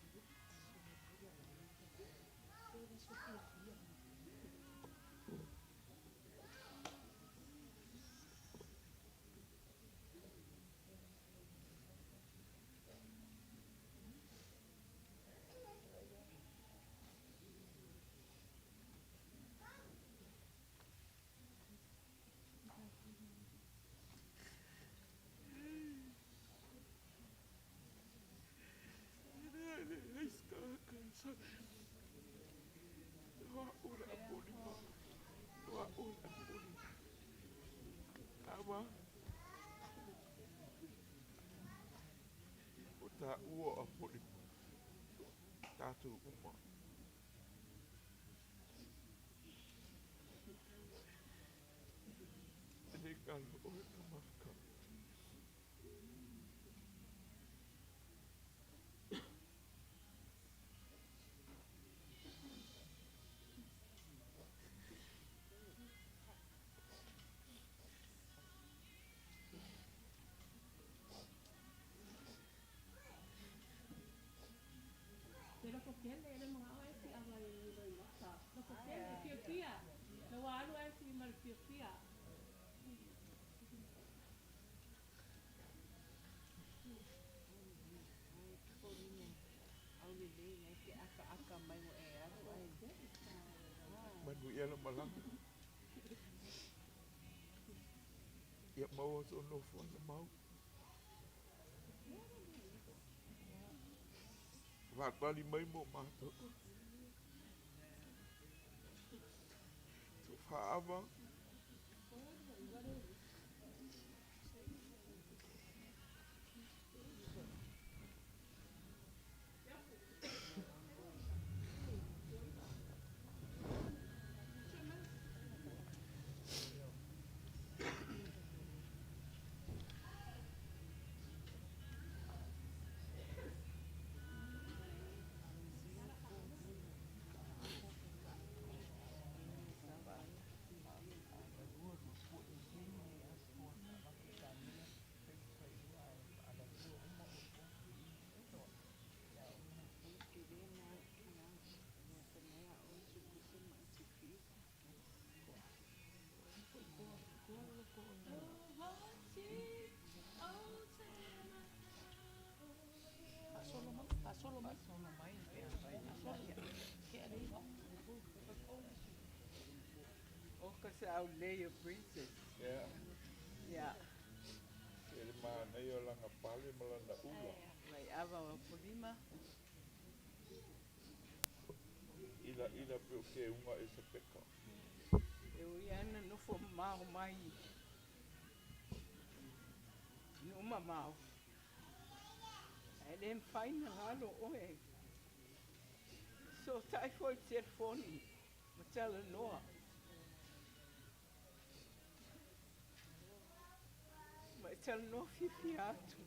O taua o Apolima, tatou uma. E le galo oe Tama. Te loko kele ele mga o e si awa i loi maka. Loko kele, fia fia. Le wa alu e si ma le fia fia. Manuia le malaga. Ia maua sou nofoaga mau. Faatali mai mo matou. Tofa Ava. Oh, 'cause our Leia princess. Yeah. Yeah. E le manaia o lana pale ma lana ula. Mai ava o Polima. Ila ila pe o ke unga e se peka. E ui ana nofo mamao mai. Nuu mamao. Ae le mafai ona galo oe. Fesootai foi i le telefoni ma talanoa. Ma e talanoa fiafia atu.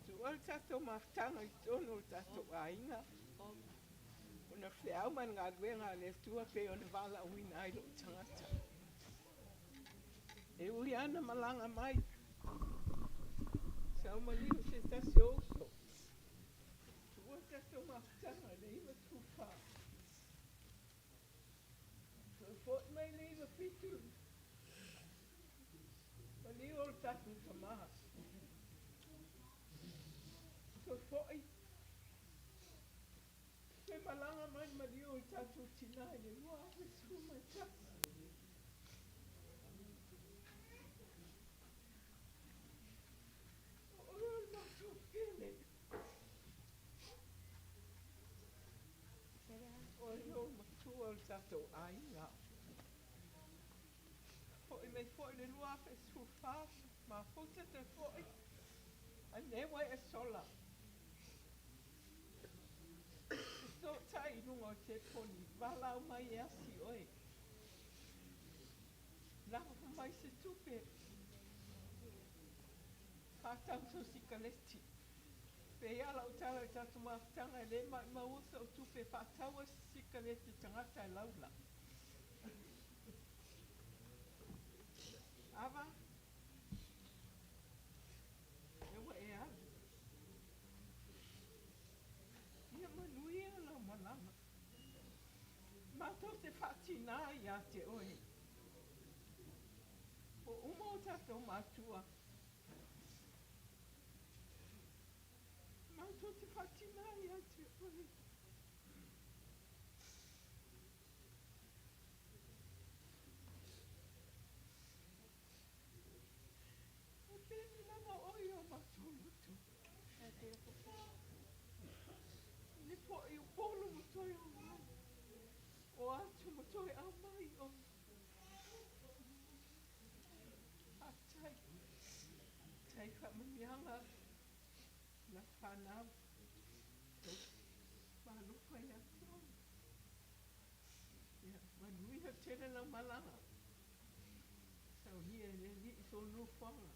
Tuua le tatou mafutaga i totonu o le tatou aiga, ona o le feau ma le galuega a le Atua pei ona valaauina ai lou tagata. E ui lava ina malaga mai, sau maliu se tasi o uso. Tuua le tatou mafutaga i le 94. Toe foi mai le 97 maliu o le tatou tama. Toe foi, toe malaga mai le maliu o le tatou tina i le 2011. O oe o le matou pele. tatou aiga. Fo'i mai foi le 2014, mafuta toe fo'i, a lenei ua e sola. Fesootai i luga o telefoni, valaau mai e asi oe. Lava mai se tupe, faatau sou sikaleti. Pei lava lau tala i tatou mafutaga e le maʻimaua sou tupe e faatau ai se sikaleti tagata e laula. Ava, e ua e alu. Ia manuia lau malaga. Matou te faatinā ia te oe. Ua uma o tatou matua. Matou te faatinā ia te oe. E pele lava oe i o matou loto. Le fo'i o Upolu ma toe aumai. O atu ma toe aumai oe. Faafetai. Faafetai i faamanuiaga lau fanau. Alofa ia te oe. Ia manuia tele lau malaga. Saunia e le Alii sou nofoaga.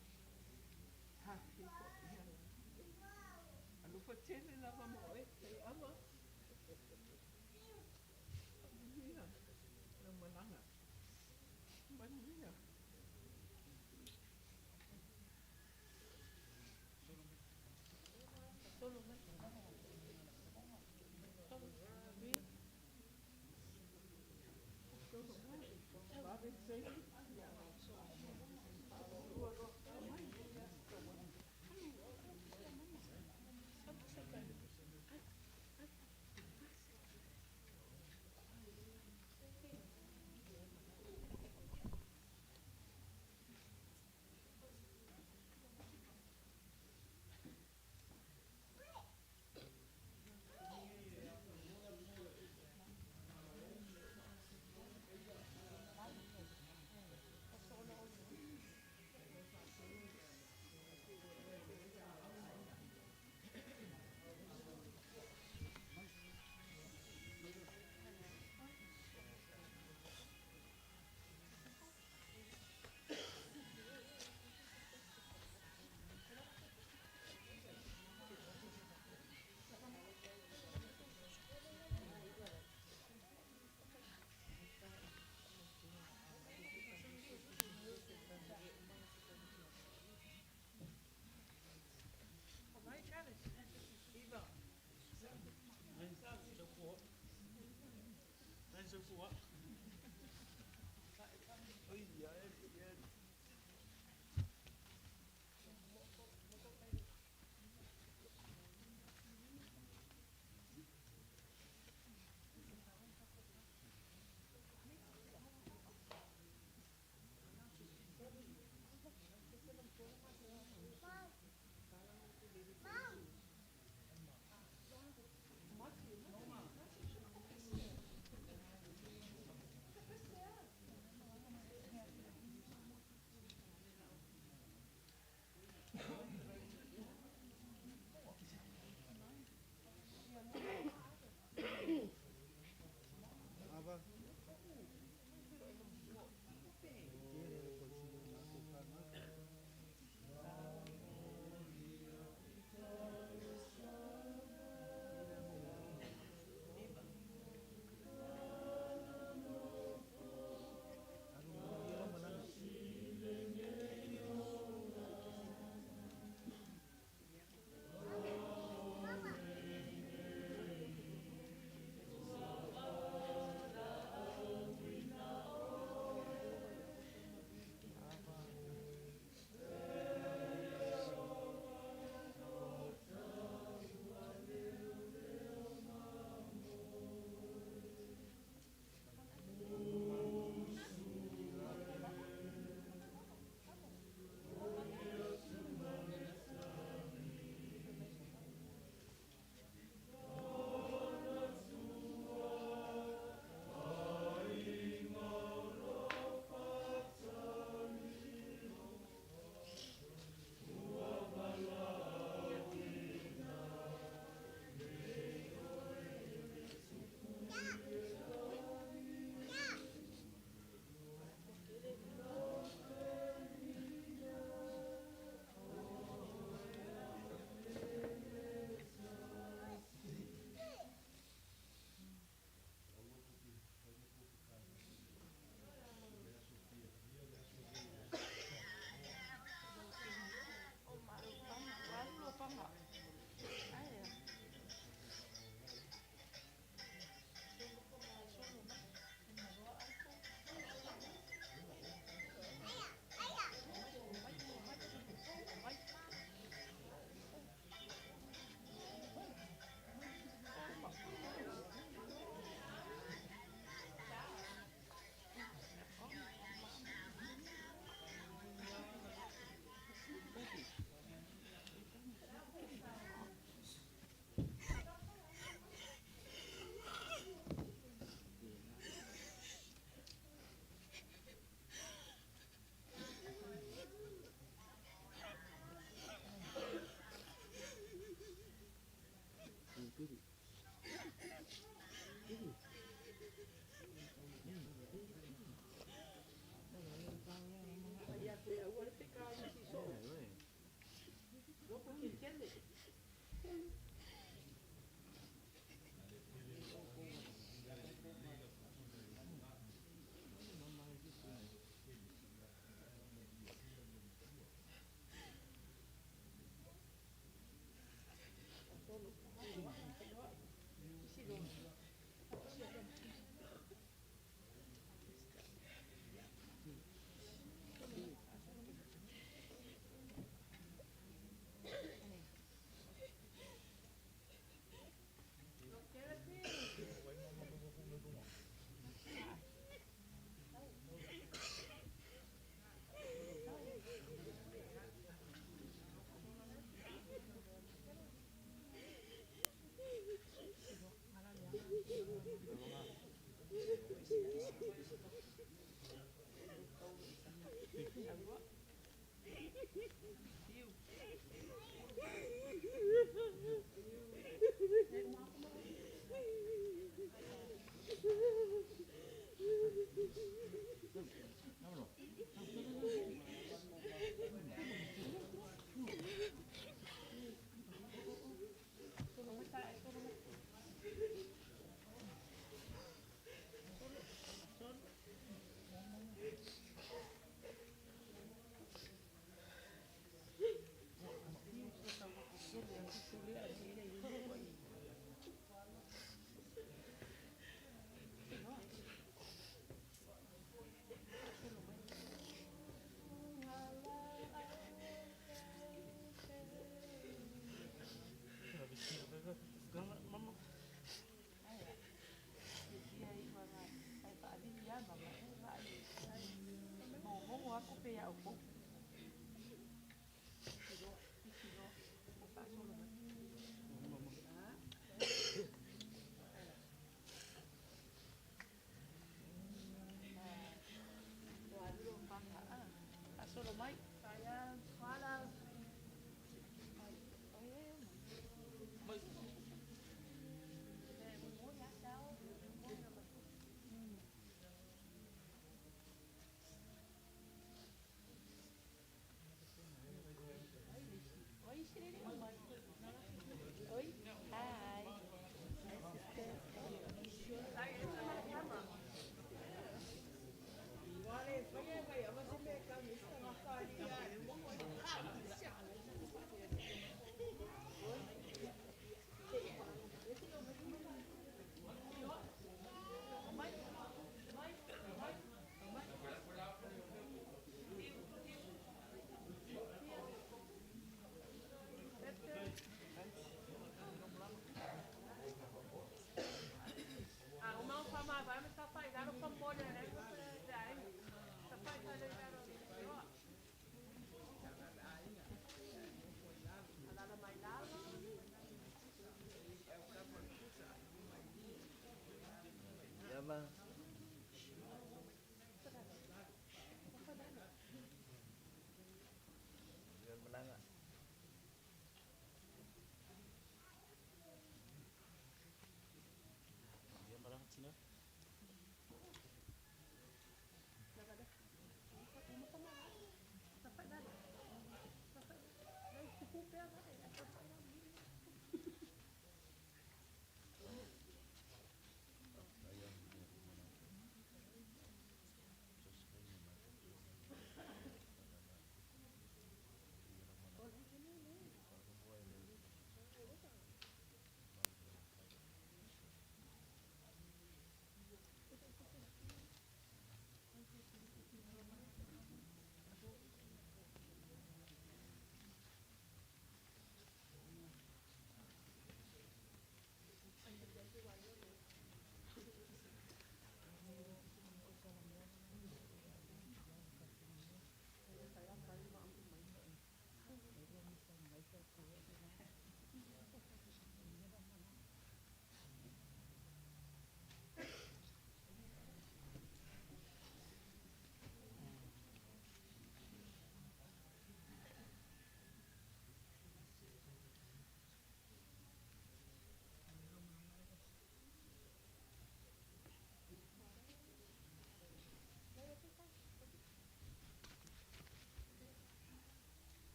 Hafi foi ia. Alofa tele lava mo oe, Faiava. Manuia lau malaga. Manuia.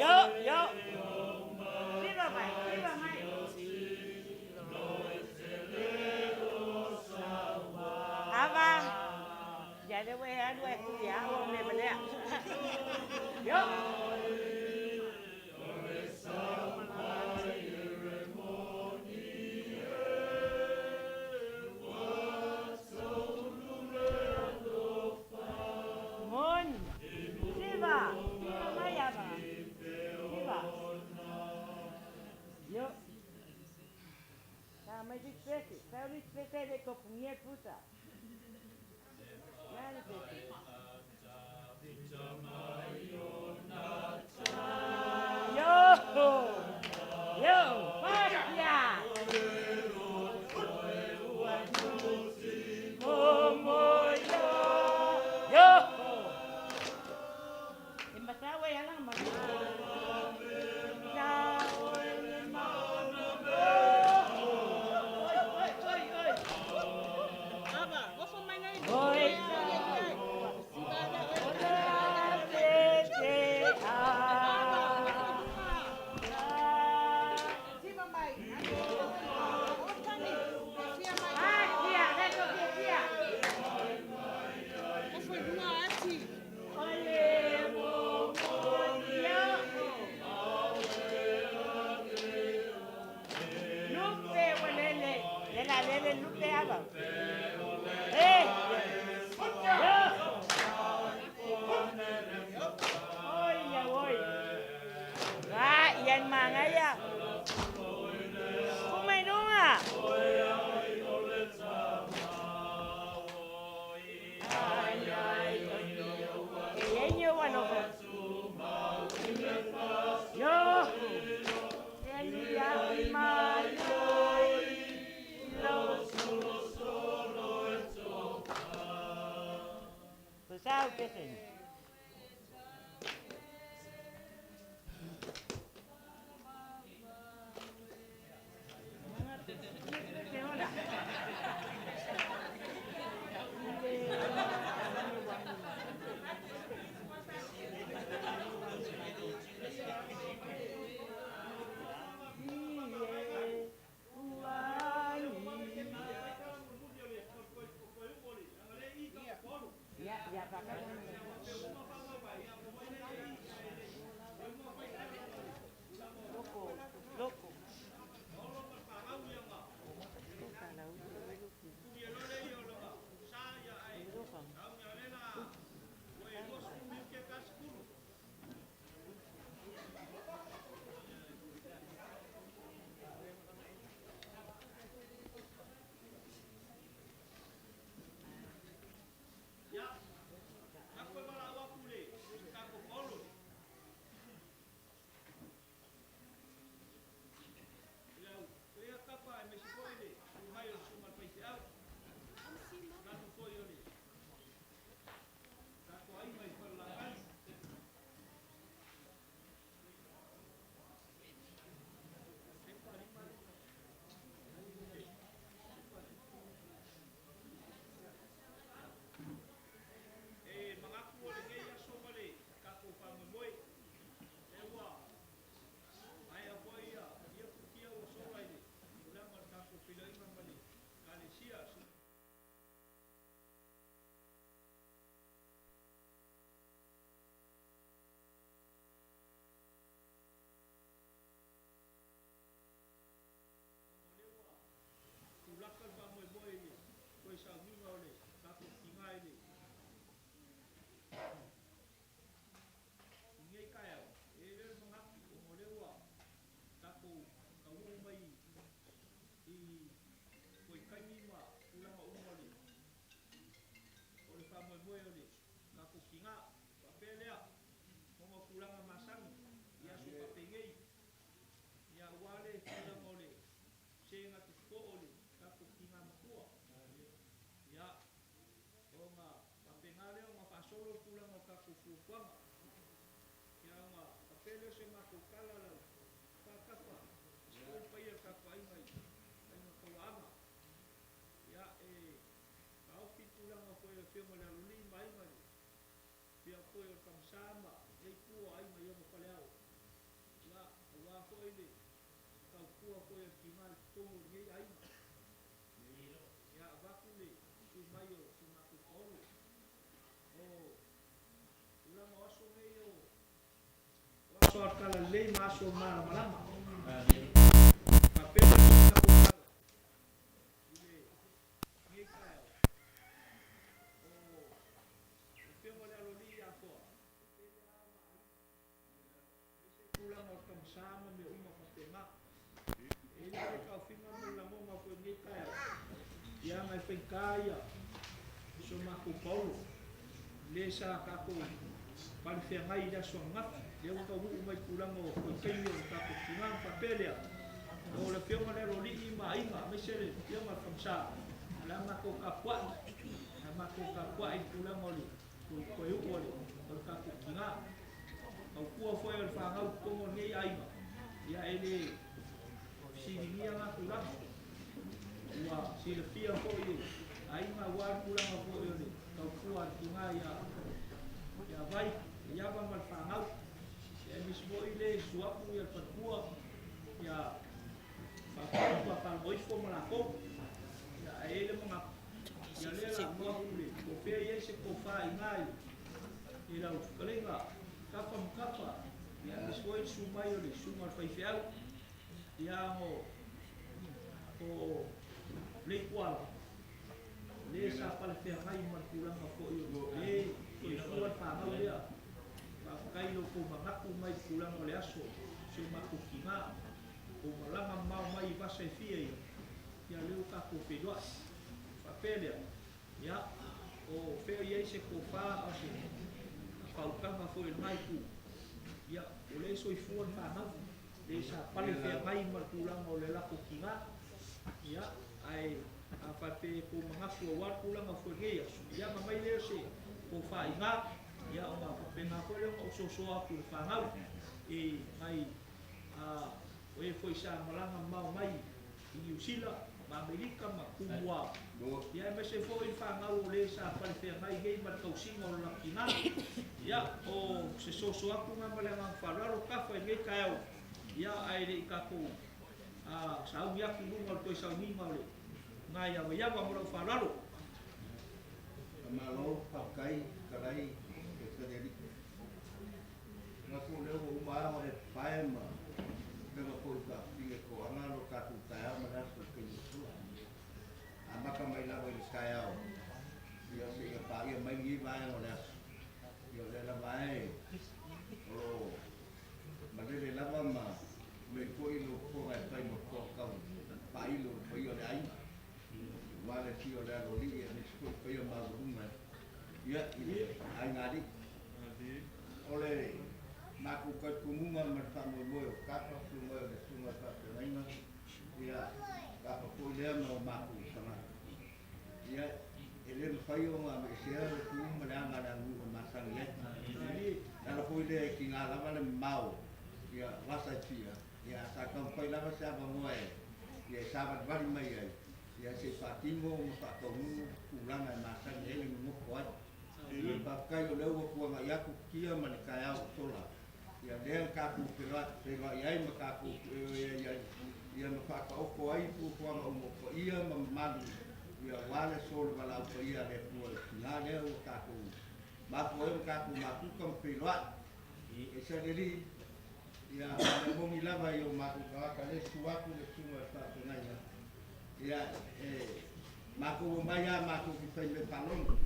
Yo, yo. Siva mai, siva mai. Ava. Ia le ua e alu ai kui a o me malea. Yo. Moni. Siva. Siva mai ava. Siva. Yo. Sa mai di pese. Sa uli pese le kopungia puta. Nani pese. Yo. Yo. Patia. Momo yo. Yo. E matawa ya lang ma. Oi, oi, oi. Ava, ofo mai nei. Oi. Siva mai. O tani. E fia mai. Patia, reto fia. Ofo lua ati. Ole momo yo. Lupe walele. Lela lele lupe ava. Eh. Yo. Oi ya oi. Ah, yan mga ya. Kumainunga. Ay ay ay. Eh, yo ano ko. Yo. Elia mai. Lo. Pusau pesen. Ya, ya, baka. Loko, loko. Ia, matou e valaau atu i le tatou Paolo. I le au lea kapa aemaise foi le tu mai o le susuga i le faifeau. Manatu foi o le tatou aiga i Falelatai. E manatu o lenei aso ma le tatou faamoemoe, lea ua maea foi ia futia ua sola i le tulaga o le tatou feiloaiga ma le Ekalesia. Ona o lea ua tulaka le faamoemoe i le toe sauniga o le tatou tiga i le i lenei taeao, e i ai lea o le manatu ona o lea ua tatou taunuu mai i vaitaimi ma tulaga uma o le o le faamoemoe o le tatou tiga. Faapea lea, ona o tulaga masani i aso faapenei, ia aua le tulaga o le se na te too i le tatou tina matua. Ia, ona faapena lea ona faasolo le tulaga o tatou fuafuaga. Ia, ona faapea lea o se matou tala lau faatafa se foi le paia o le tatou aiga i Aiga Tauaana. Ia, e taofi le tulaga foi o le Afioga i le Aloalii ma Aiga i le afio foi o le Tamasa ma le itu o Aiga i ona faleao. tautua foi a le tina i totonu o lenei aiga. Ia avatu le susu mai o si matou paolo. O tulaga o aso nei o aso a le talalelei ma aso malamalama. Faapea se tatou tala i lenei taeao, o le Afioga i le Aloalii ia Afoa, e pele lava ma aiga, aemaise tulaga o le tamasa ma mea uma faapena. E i ai la le taofiga ma le lagona foi i lenei taeao, ia ona e faigata ia si o matou paolo, le sa tatou palefeagai i le aso ananafi, lea ua taunuu mai i tulaga o toe taimi o le tatou tina ona faapea lea, o le Afioga i le Aloalii ma aiga, aemaise le Afioga i le Tamasa, o le a matou tapuai, o le a matou tapuai i le tulaga o le toe uu o le tatou tina. Tautua foi a le fanau i totonu o lenei aiga, ia e le fesiligia na tulaga. Ua silafia foi e aiga aua le tulaga foi o le tautua a le tina ia Vai, ia Ava ma le fanau. Ia aemaise foi le susu atu le faletua, ia Faafetai ma Faalogoifo ma latou. Ia ae i ai le manatu, ia lea o le a tuu atu le po o fea e i ai se tofa i ina i lau fetalaiga Tafa ma Tafa, ia aemaise foi le susu mai o le susuga i le faifeau, ia o Leituala, le sa palefeagai ma le tulaga foi o le soifua le fanau lea. Faafetai i lo outou manatu mai i le tulaga o le aso si o matou tina, ua malaga mamao mai i vasa e fia ia, ia lea ua tatou feiloai. Faapea lea, ia, o fea i ai se tofa a o se faautaga foi a lena itu, ia, o lea e soifua le fanau, le sa palefeagai ma le tulaga o le latou tina, ia, ae a faapea e tou manatu aua le tulaga foi o lenei aso, ia ona aumai lea o se tofa i ina, ia ona faapena foi lea ona ou sosoa atu i le fanau i nai o e foi sa malaga mamao mai i Niu Sila ma Amerika ma Tumua, ia aemaise foi le fanau o le sa palefeagai nei ma le tausiga o le latou tina. Ia, o se soso atu lena ma le agaga faaaloalo, Tafa i lenei taeao, ia ae le i tatou sauni atu i luga o le toe sauniga o le na iavaiava ma lou faaaloalo. Faamalo, faafetai, fetalai e Federiko. Manatu o lea ua uma lava ona e pae ma upega foi faafitiga e toaga lo tatou taeao ma le aso i taimi ua sola. Amata mai lava i le taeao ia seia paia mai lenei vaega o le aso. Ia o lea lava e o lo o malele lava ma lelei foi lau fofoga e fai ma fofoga tau faailo i le paia o le aiga, aua le afio o le Aloalii aemaise foi le paia maualuga ia i le aiga alii. O le matou talitonuga ma le faamoemoe o Kapa, susu mai o le susuga i le faafeagaiga, ia Kapa foi lea ma o matou tagata. Ia, e le mafai ona aveesea le tu ma le aga a le aganuu e masani ai. O le ala foi lea e tiga lava le mamao ia vasa e fia, ia ae sa taumafai lava se avanoa e ia e savalivali mai ai, ia se i faatino ma faataunuu tulaga e masani ai le nonofo ai. Faafetai o lea ua tuanai atu futia ma le taeao ua sola, ia lea na tatou feiloai ai ma tatou pueoeai ai, ia ma faataoto ai fuafuaga uma o paia ma mamalu, ia aua le aso o le valaau paia a le Atua i le tina lea ua tatou mafua ai ona tatou mafuta ma feiloai. E Salelii, ia o le mea moni lava i o matou tagata lea e susu atu le susuga i le faafeagaiga, ia e matou omai lava matou te fai mea faalogo,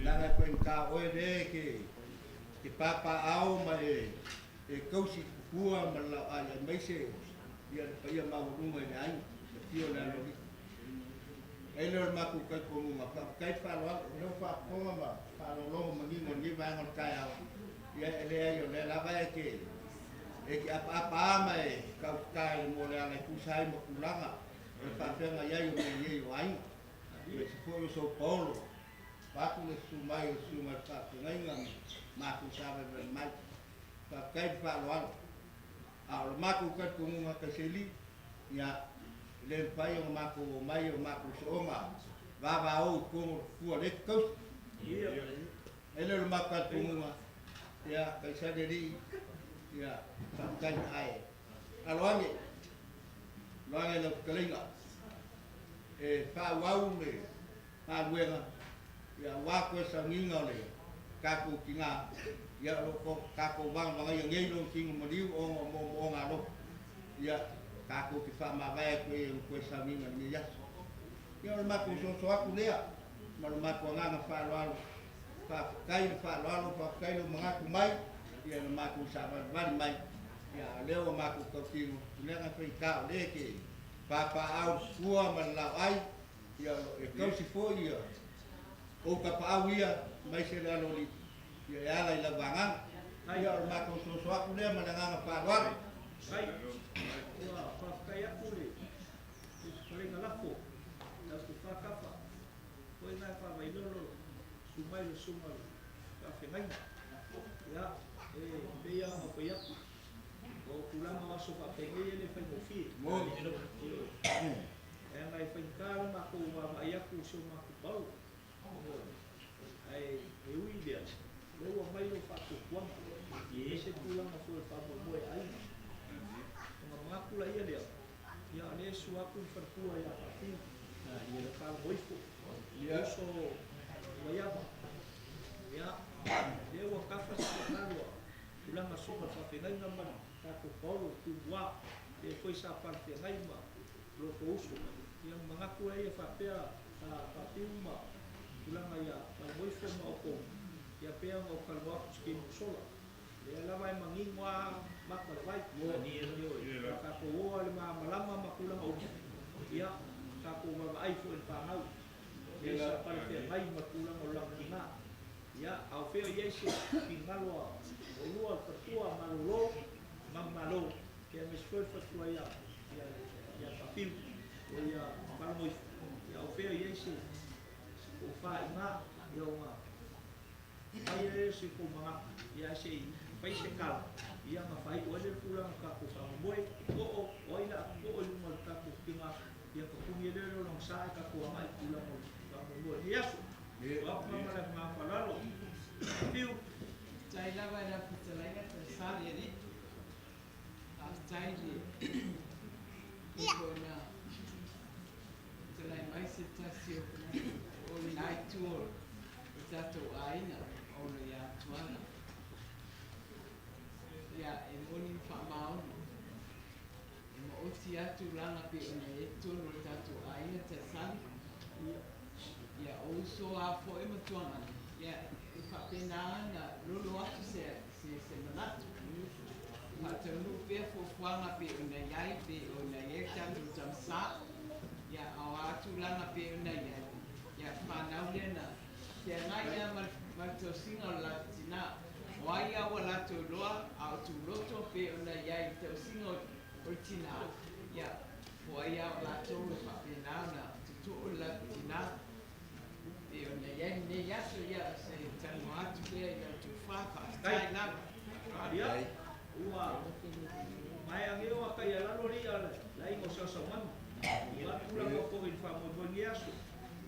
leaga e faigata o oe lea e te papaao ma e tausi i le tupua ma le laoai aemaise ia le paia maualuga i le aiga, le afio o le Aloalii. E le o le matou talitonuga, faafetai le faaaloalo, o lea ua faafofoga ma faalogologo manino i lenei vaega o le taeao, ia e leai o lea lava e te apaapa lava ma e tautata i le moa o le ala e tusa ai ma tulaga o le faafeagai ai o mea nei o aiga, aemaise foi o sou paolo, vaeatu le susu mai o le susuga i le faafeagaiga ma matou savalivali mai. Faafetai le faaaloalo. A o le matou talitonuga Kaiseli, ia, e le mafai ona matou omai o matou sooga vavao i totonu o le tupua o lea e te tausi. E le o le matou talitonuga, ia, Kaisali alii, ia, faafetai. Ae alo ane. Loaga i lau fetalaiga e faaauau le galuega, ia aua toe sauniga o le tatou tinā, ia o lo o tatou vagavagaia nei lona tino maliu ona o moomooga alofa, ia tatou te faamavae atu ai i ona toe sauniga i lenei aso. Ia o le matou soso atu lea ma lo matou agaga faaaloalo, faafetai le faaaloalo, faafetai lou manatu mai, ia na matou saavalivali mai, ia a o lea ua matou tautino, leaga e faigata o lea e te papaaao i le sua ma le laoai, ia e tausi foi ia ou tapaau ia aemaise le aloalii, ia e ala i lau agaga. Ia o le matou soso atu lea ma le agaga faaaloalo. Ua faafetai atu le fetalaiga lafo i lau tofa Tafa, o oe na e faavailolo susu mai le susuga i le faafeagaiga. Ia, e pei lava ona fai atu, o tulaga o aso faapenei e le faigofie. Ioe. Leaga e faigata le matou vaavaai atu i si o matou paolo. Ioe. Ae e ui i lea, o lea ua aumai lou faatuatuaga, e ese le tulaga foi o le faamoemoe a aiga. Ona manatu laia lea, ia o lea e sua atu le faletua ia Faafiu, ia Faalogoifo, le uso o Vaiava. Ia, lea ua tafa se toatalua, tulaga susuga i le faafeagaiga ma le tatou paolo Tumua, lea foi sa palefeagai ma lo outou uso. Ia ona manatu laia faapea, Faafiu ma tulaga ia Faalogoifo ma outou, ia pei ona ou talanoa atu i se taimi ua sola. Lea lava e manino a mata o le vai. Ioe, a tatou o lava i le malamalama ma tulaga uma, ia, tatou vaavaai foi i le fanau, lea sa palefeagai ma tulaga o le lagatina. Ia, a o fea o i ai se finagalo a oulua le faletua malolo manumalo, ia aemaise foi le faletua ia, ia, ia Faafiu, o ia Faalogoifo, ia a o fea o i ai se, se tofa i ina, ia ona fai ai se tou manatu, ia ae se i fai se tala, ia ona faaiu ai lea o le tulaga o tatou faamoemoe, oo, o ai o le a oo i luma o le tatou tiga, ia tapuni ai lea o le lona sa ae tatou agai i le tulaga o le faamoemoe o lenei aso. O au ma le agaga faaaloalo. Fiu. Faafetai lava i lau fetalaiga Tausali Alii. Faafetai i le pei foi ona tulai mai se tasi o lena itu o le tatou aiga ona ia Tuala. Ia, e moni ma faamaoni, e maoti lava tulaga pei ona i ai totonu o le tatou aiga taisali. Ia, o uso a foi ma tuagana, ia, e faapena ona lolo atu se, se, se manatu. Faataunuu pea fuafuaga pei ona i ai, pei ona i ai le tatou Tamasa. Ia, a o a tulaga pei ona i ai, ia, fanau lea na feagai lava ma le, ma le tausiga o le latou tinā. O ai lava ua latou iloa, a o tuloto pei ona i ai i le tausiga o, o le tinā, ia, po o ai lava o latou e faapena ona tutuu le latou tinā. Pei ona i ai lenei aso, ia, o se talanoa atu lea i la outou faafetai lava. Ia, ua maea nei o ata ia lalo alii a le aiga o Saosaumanu. Ua alu tulaga foi i le faamoemoe i lenei aso.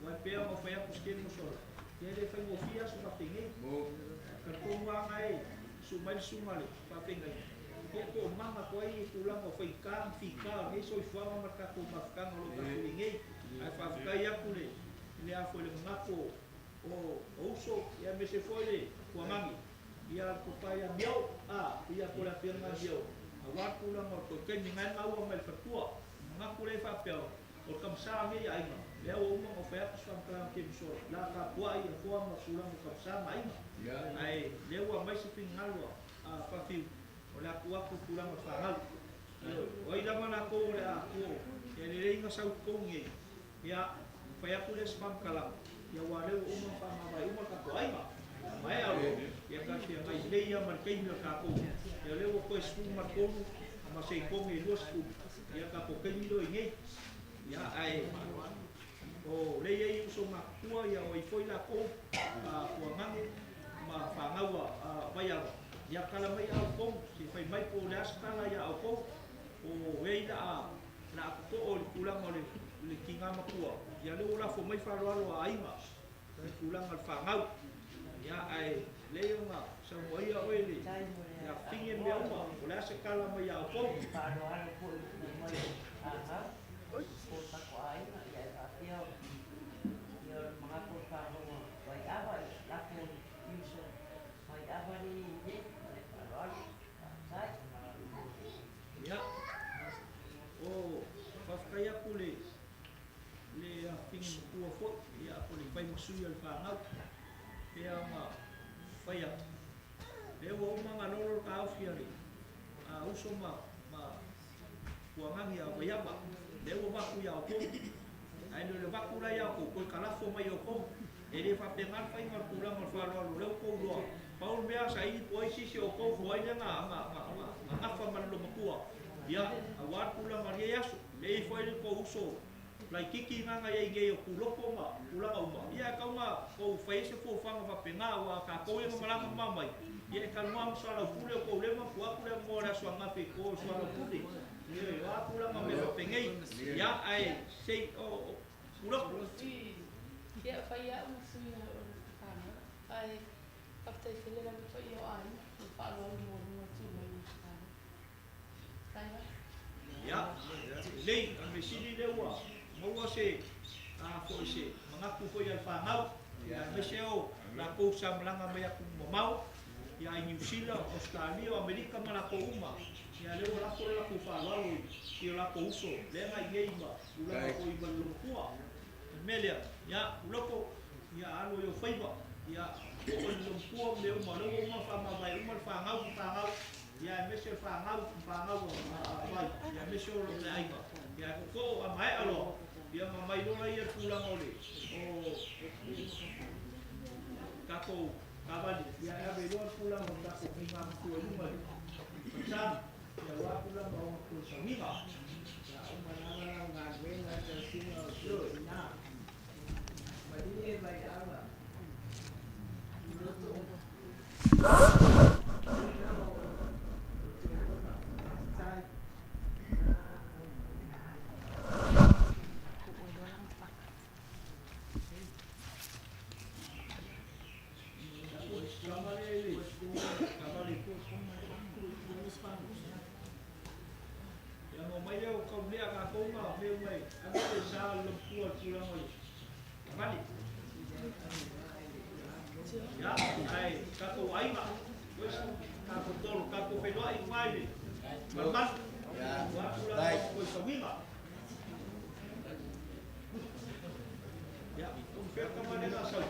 Aua e pei lava ona ou fai atu se taimi ua sola, ia e le faigofie aso faapenei. Talitonu lava na e susu mai le susuga i le faafeagaiga, ia po o maga atu ai tulaga o faigata ma fita o lenei soifuaga ma le tatou mafutaga o lo o tatou i ai nei. Ae faafetai atu i le a foi le manatu o uso, ia aemaise foi le tuanagi, ia le tofa ia Miao, a, ia po o le afioga ia Miao, aua le tulaga o le toe taimi na e maua mai le faletua. Manatu lea faapea, o le kamasa lenei aiga, lea ua uma ona ou fai atu se faamatalaga taimi sola, o le a tapuai ia foa ma tulaga o kamasa ma aiga. Ae lea ua aumai se finagalo a Fafiu, o le a tuu atu i tulaga o le fanau. Ioe, o ai lava latou o le a tuu, e lelei ona sau i totonu nei, Ia, fai atu lea o se faamatalaga, ia aua o lea ua uma ona faamavae uma le tatou aiga. Maea loa, ia talafeagai lelei lava ma le taimi o le tatou, ia o lea ua toe 13 ma seikoge e 20, ia tatou taimi lea o i nei. Ia, ae o lea e i ai uso matutua, ia o ai foi latou a Fuagage ma fanau a Vaiala, ia tala mai a outou, se i fai mai po o le a se tala ia outou, po o ai la a la a totoo i le tulaga o le tiga matua, ia lea ua lafo mai faaaloalo a aiga i le tulaga o le fanau. Ia, ae Lelei ona saunoaia oe i le afafine mea uma, o le a se tala mai ia outou? Ia, o faafetai atu le le afafine matua foi, ia po o le fai ma sui o le fanau, pei ona fai atu, lea ua uma ona lolo le taofi a le a uso ma ma Puagagi a Vaiava, lea ua avatu ia outou. Ae le o le avatu la ia outou, toe talafo mai e outou. E le faapena le faiga o le tulaga o le faaaloalo, o lea ua outou iloa, pau le mea saili po o ai se isi o outou po o ai lea na na na na nafa ma le loomatua, ia, aua le tulaga o lenei aso. Lea e i ai foi le tou uso laitiiti lena na i ai nei o Pulopo ma tulaga uma, ia e tatau ona tou fai ai se fuafuaga faapena, aua a tatou ia na malaga mamao mai, ia e talanoa ma soalaupule o tou leva ona tuu atu le avanoa i le aso ananafi i o i soalaupule. Ioe, o a tulaga o mea faapenei, ia ae se i o Pulopo. Ia, fai au ma sui o le fanau, ae faafetai tele lava i le paia o aiga ma le faaaloalo maualuga e tuu mai i fanau. Ia, lelei, o le mea sili lea ua maua se a foi se manatu foi a le fanau, ia aemaise o latou sa malaga mai atunuu mamao, ia i Niu Sila, o Ausetalia, o Amerika ma latou uma, ia lea ua lafo le latou faaaloalo i o latou uso lea na i inei ma tulaga foi ma le loomatua. O le mea lea, ia, Pulopo, ia alo i ou faiva, ia oo i le loomatua ma mea uma, o lea ua uma ona faamavae uma le fanau ma fanau, ia aemaise o le fanau ma fanau a Vai, ia aemaise o le aiga, ia ae tootoo a maea loa, ia ona aumai loa lea i le tulaga o le o tatou taavale, ia e ave loa le tulaga o le tatou faiga matua i luma i le falesā, ia aua tulaga o ona toe sauniga. Ia uma lava lau galuega i le tausiga o si ou tina. Malie Vaiava i loto o Ia ona omai lea o taulelea tatou ma mea uma e ave le sa o le loomatua i le tulaga o le taavale. Ia, ae tatou aiga, tatou tolo, tatou feiloai i luga i le malumalu aua tulaga o toe sauniga. Ia, o fea le tama lea na sau?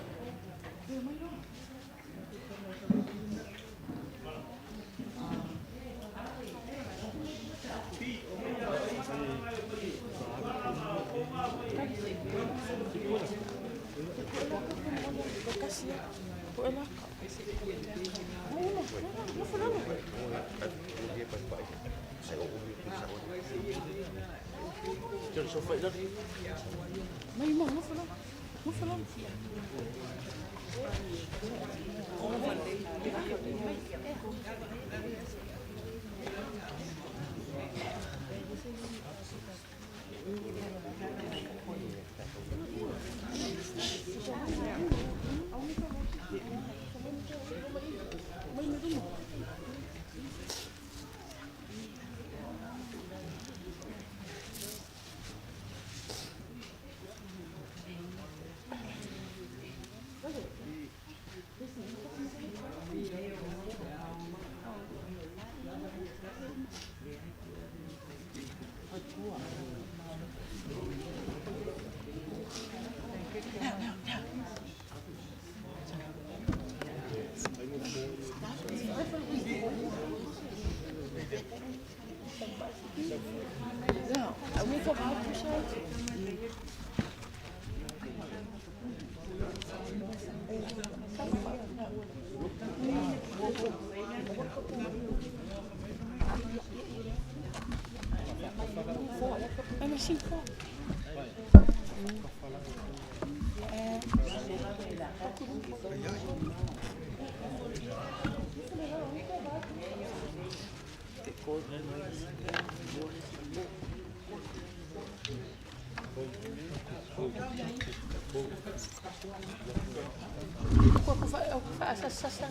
Faasasasa.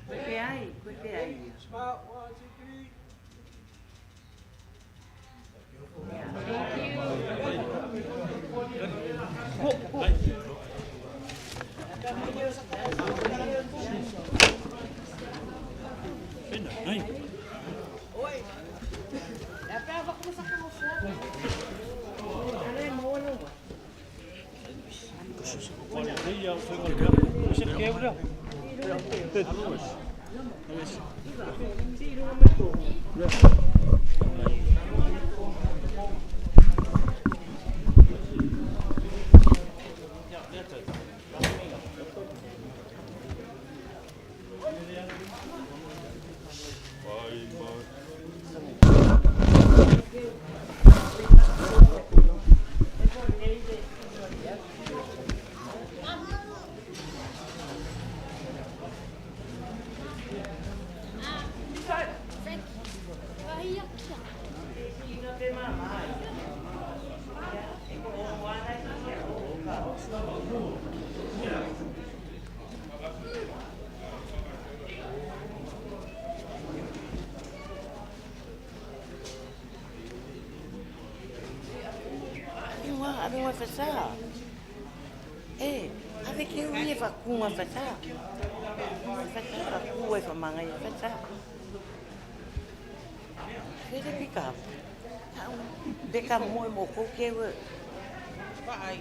Koe te ai. Ave fasa. E, ave ke ui e whakunga fasa. Fasa whaku e whamanga i fasa. Fere pika. Beka moe mo ko ke ue. Whaai.